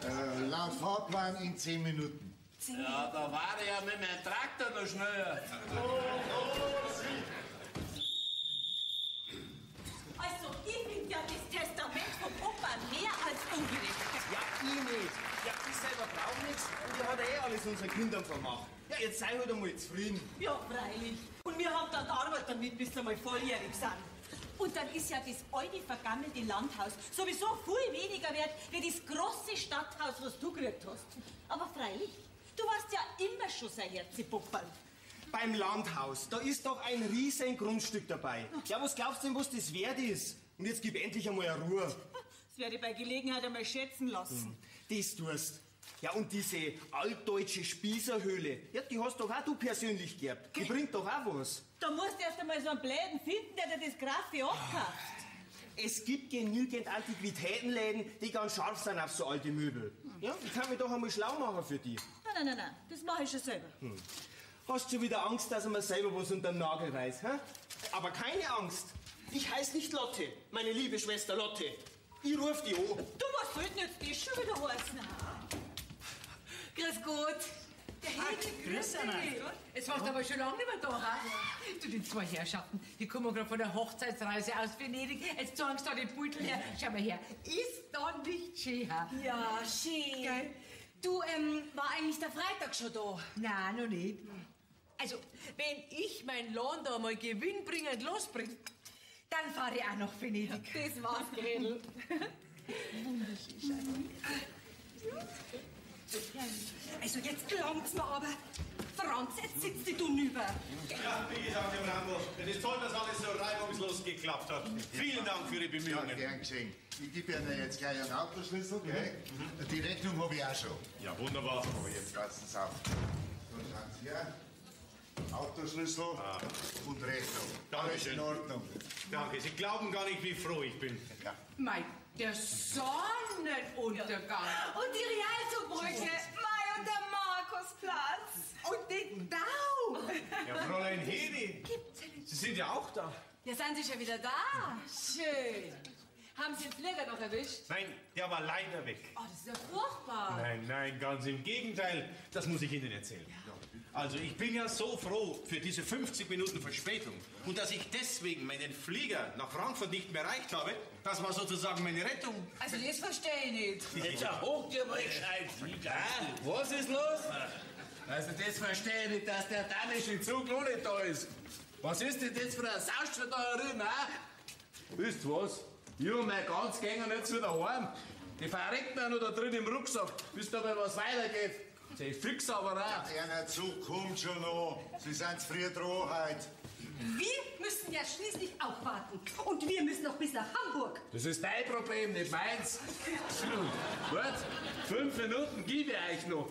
[SPEAKER 16] Zug?
[SPEAKER 4] Laut Fahrplan in 10 Minuten.
[SPEAKER 12] Ja, da war ich ja mit meinem Traktor noch schneller.
[SPEAKER 13] Also, ich finde ja das Testament vom Opa mehr als ungerecht.
[SPEAKER 9] Ja, ich nicht. Ja, ich selber brauch nichts und ich hat eh alles unseren Kindern vermacht. Ja, jetzt sei halt einmal zufrieden.
[SPEAKER 13] Ja, freilich. Und wir haben dann die Arbeit damit, bis sie mal volljährig sind. Und dann ist ja das alte, vergammelte Landhaus sowieso viel weniger wert, wie das große Stadthaus, was du gekriegt hast. Aber freilich, du warst ja immer schon sein Herzepopperl.
[SPEAKER 9] Beim Landhaus, da ist doch ein riesen Grundstück dabei. Ja, was glaubst du denn, was das wert ist? Und jetzt gib endlich einmal eine Ruhe.
[SPEAKER 7] Das werde ich bei Gelegenheit einmal schätzen lassen.
[SPEAKER 9] Das tust. Ja, und diese altdeutsche Spießerhöhle, ja, die hast doch auch du persönlich geerbt. Die bringt doch auch was.
[SPEAKER 13] Da musst du erst einmal so einen Bläden finden, der dir das Graffi abkauft.
[SPEAKER 9] Es gibt genügend Antiquitätenläden, die ganz scharf sind auf so alte Möbel. Ja, ich kann mich doch einmal schlau machen für die.
[SPEAKER 13] Nein, nein, nein, nein, das mache ich schon selber.
[SPEAKER 9] Hm. Hast du wieder Angst, dass ich mir selber was unter den Nagel reiß, hä? Aber keine Angst. Ich heiße nicht Lotte, meine liebe Schwester Lotte. Ich ruf die an.
[SPEAKER 13] Du, was soll denn jetzt das schon wieder heißen?
[SPEAKER 8] Grüß Gott. Der Hilde, grüß dich. Jetzt warst du aber schon lange nicht mehr da, ha? Du, die zwei Herrschaften, die kommen gerade von der Hochzeitsreise aus Venedig. Jetzt zeigen sie da den Beutel her. Schau mal her. Ist da nicht schön, ha?
[SPEAKER 3] Ja, schön.
[SPEAKER 8] Gell?
[SPEAKER 3] Du, war eigentlich der Freitag schon da?
[SPEAKER 8] Nein, noch nicht. Also, wenn ich mein Lohn da mal gewinnbringend losbringe, dann fahre ich auch nach Venedig.
[SPEAKER 3] Das war's, Gretel.
[SPEAKER 8] Wunderschön.
[SPEAKER 16] Also jetzt langt's mir aber. Franz, jetzt sitzt dich du nüber.
[SPEAKER 5] Ja, wie gesagt, Herr Brandl, es ist toll, dass alles so reibungslos geklappt hat. Vielen Dank für Ihre Bemühungen.
[SPEAKER 4] Ja, gern geschehen. Ich gebe Ihnen jetzt gleich einen Autoschlüssel, gell? Die Rechnung habe ich auch schon.
[SPEAKER 5] Ja, wunderbar.
[SPEAKER 4] Aber jetzt passen Sie auf. So, schauen Sie her. Autoschlüssel und Rechnung. Alles
[SPEAKER 5] Dankeschön.
[SPEAKER 4] in Ordnung.
[SPEAKER 5] Danke, Sie glauben gar nicht, wie froh ich bin.
[SPEAKER 4] Ja.
[SPEAKER 8] Mei, der Sonnenuntergang.
[SPEAKER 3] Und die Rialto-Brücke. Mei, und der Marco
[SPEAKER 16] Rathausplatz. Und den Dau.
[SPEAKER 5] Ja, Fräulein Hedi, Sie sind ja auch da.
[SPEAKER 8] Ja, sind Sie schon wieder da? Schön. Haben Sie den Flieger noch erwischt?
[SPEAKER 5] Nein, der war leider weg.
[SPEAKER 8] Oh, das ist ja furchtbar.
[SPEAKER 5] Nein, nein, ganz im Gegenteil. Das muss ich Ihnen erzählen. Also, ich bin ja so froh für diese 50 Minuten Verspätung. Und dass ich deswegen meinen Flieger nach Frankfurt nicht mehr erreicht habe, das war sozusagen meine Rettung.
[SPEAKER 8] Also, das verstehe ich nicht.
[SPEAKER 1] Jetzt hoch dir mal gescheit.
[SPEAKER 12] Was ist los? Also, das verstehe ich nicht, dass der dänische Zug noch nicht da ist. Was ist denn das für ein Saustall da drin, ah? Wisst ihr was? Ich und mein ganz gängen jetzt wieder heim. Die verrecken ja noch da drin im Rucksack, bis da mal was weitergeht. Sie fix aber auch.
[SPEAKER 4] Ja, der Zug kommt schon noch. Sie sind zu früh dran heute.
[SPEAKER 16] Wir müssen ja schließlich auch warten. Und wir müssen noch bis nach Hamburg.
[SPEAKER 12] Das ist dein Problem, nicht meins. Gut, 5 Minuten gebe ich euch noch.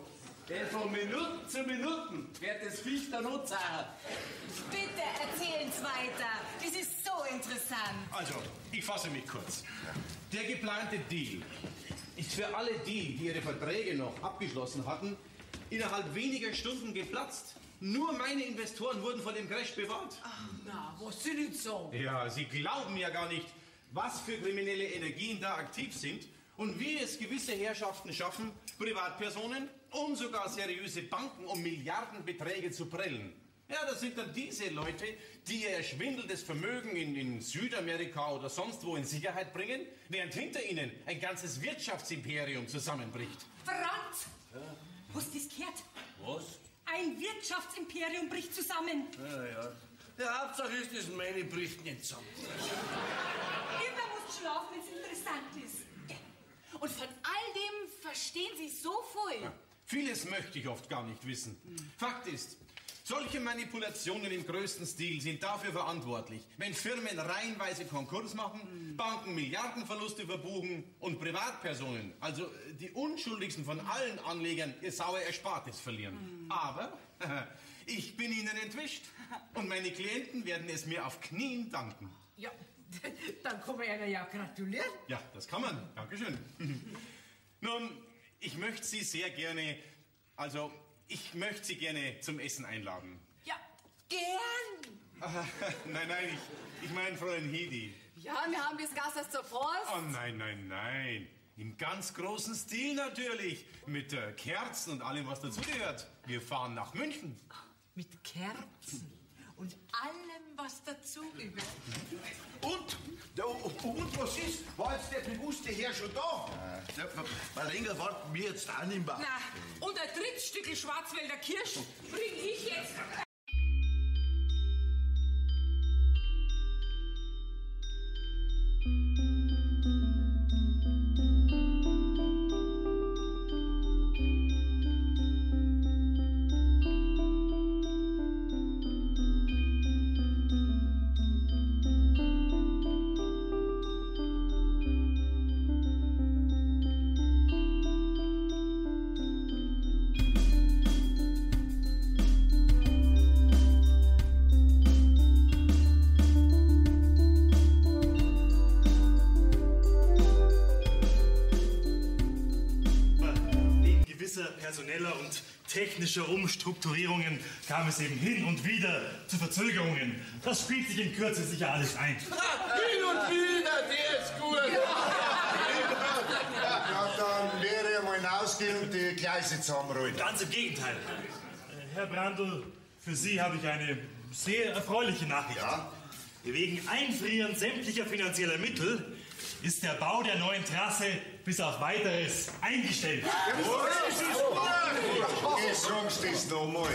[SPEAKER 12] Denn von Minuten zu Minuten wird das Viech der Notsache.
[SPEAKER 13] Bitte erzählen Sie weiter. Das ist so interessant.
[SPEAKER 5] Also, ich fasse mich kurz. Der geplante Deal ist für alle die, die ihre Verträge noch abgeschlossen hatten, innerhalb weniger Stunden geplatzt. Nur meine Investoren wurden vor dem Crash bewahrt.
[SPEAKER 8] Ach, na, was Sie nicht so?
[SPEAKER 5] Ja, Sie glauben ja gar nicht, was für kriminelle Energien da aktiv sind und wie es gewisse Herrschaften schaffen, Privatpersonen und sogar seriöse Banken um Milliardenbeträge zu prellen. Ja, das sind dann diese Leute, die ihr erschwindeltes Vermögen in Südamerika oder sonst wo in Sicherheit bringen, während hinter ihnen ein ganzes Wirtschaftsimperium zusammenbricht.
[SPEAKER 16] Franz! Ja? Hast du das gehört?
[SPEAKER 1] Was?
[SPEAKER 16] Ein Wirtschaftsimperium bricht zusammen.
[SPEAKER 1] Ja, ja. Der Hauptsache ist, das meine bricht nicht zusammen.
[SPEAKER 16] Immer musst schlafen, wenn es interessant ist.
[SPEAKER 3] Und von all dem verstehen Sie so viel.
[SPEAKER 5] Ja, vieles möchte ich oft gar nicht wissen. Fakt ist, solche Manipulationen im größten Stil sind dafür verantwortlich, wenn Firmen reihenweise Konkurs machen, Banken Milliardenverluste verbuchen und Privatpersonen, also die unschuldigsten von allen Anlegern, ihr sauer Erspartes verlieren. Aber ich bin ihnen entwischt und meine Klienten werden es mir auf Knien danken.
[SPEAKER 8] Ja, dann kann man ihnen ja gratulieren.
[SPEAKER 5] Ja, das kann man. Dankeschön. Nun, ich möchte Sie sehr gerne, also ich möchte Sie gerne zum Essen einladen.
[SPEAKER 8] Ja, gern.
[SPEAKER 5] Nein, nein, ich meine Fräulein Hedi.
[SPEAKER 3] Ja, wir haben das Gasthaus zur Post.
[SPEAKER 5] Oh nein, nein, nein. Im ganz großen Stil natürlich. Mit Kerzen und allem, was dazugehört. Wir fahren nach München.
[SPEAKER 8] Mit Kerzen und allem, was dazugehört.
[SPEAKER 1] Und? Ja, und was ist? War jetzt der bewusste Herr schon da? Ja, weil länger warten wir jetzt auch nicht mehr.
[SPEAKER 2] Na, und ein drittes Stück Schwarzwälder Kirsch bring ich jetzt.
[SPEAKER 14] Personeller und technischer Umstrukturierungen kam es eben hin und wieder zu Verzögerungen. Das spielt sich in Kürze sicher alles ein.
[SPEAKER 12] Hin und wieder, der ist gut.
[SPEAKER 4] Ja, dann wäre ich mal hinausgehen und die Gleise zusammenrollen.
[SPEAKER 14] Ganz im Gegenteil. Herr Brandl, für Sie habe ich eine sehr erfreuliche Nachricht. Ja? Wegen Einfrieren sämtlicher finanzieller Mittel ist der Bau der neuen Trasse bis auf Weiteres eingestellt.
[SPEAKER 4] Jetzt sagst du das nochmal.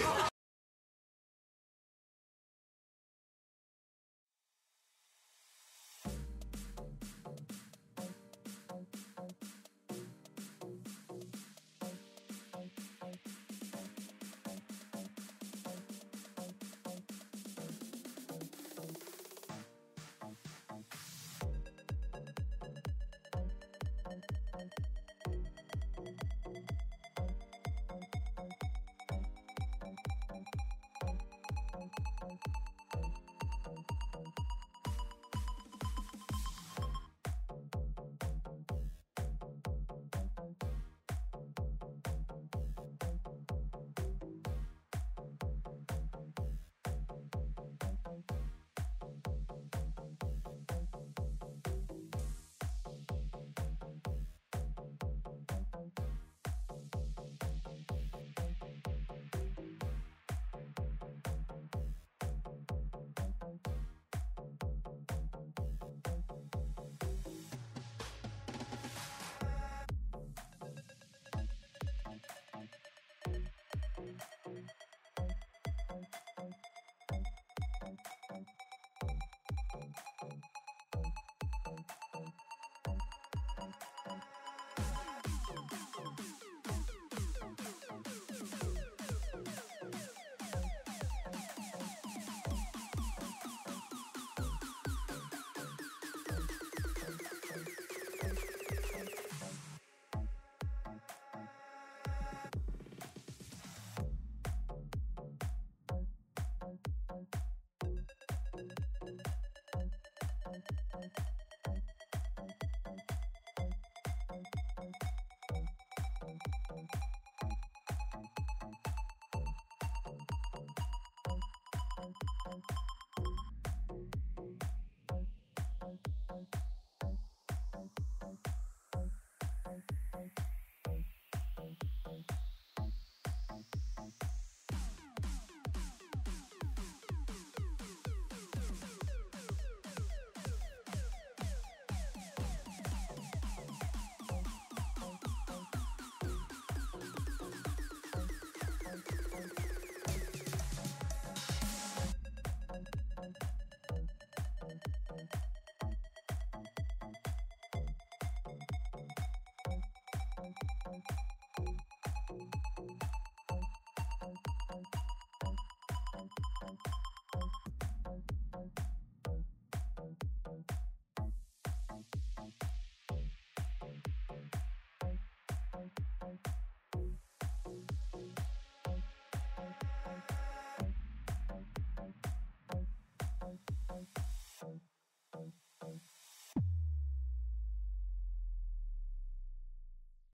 [SPEAKER 17] Thank you.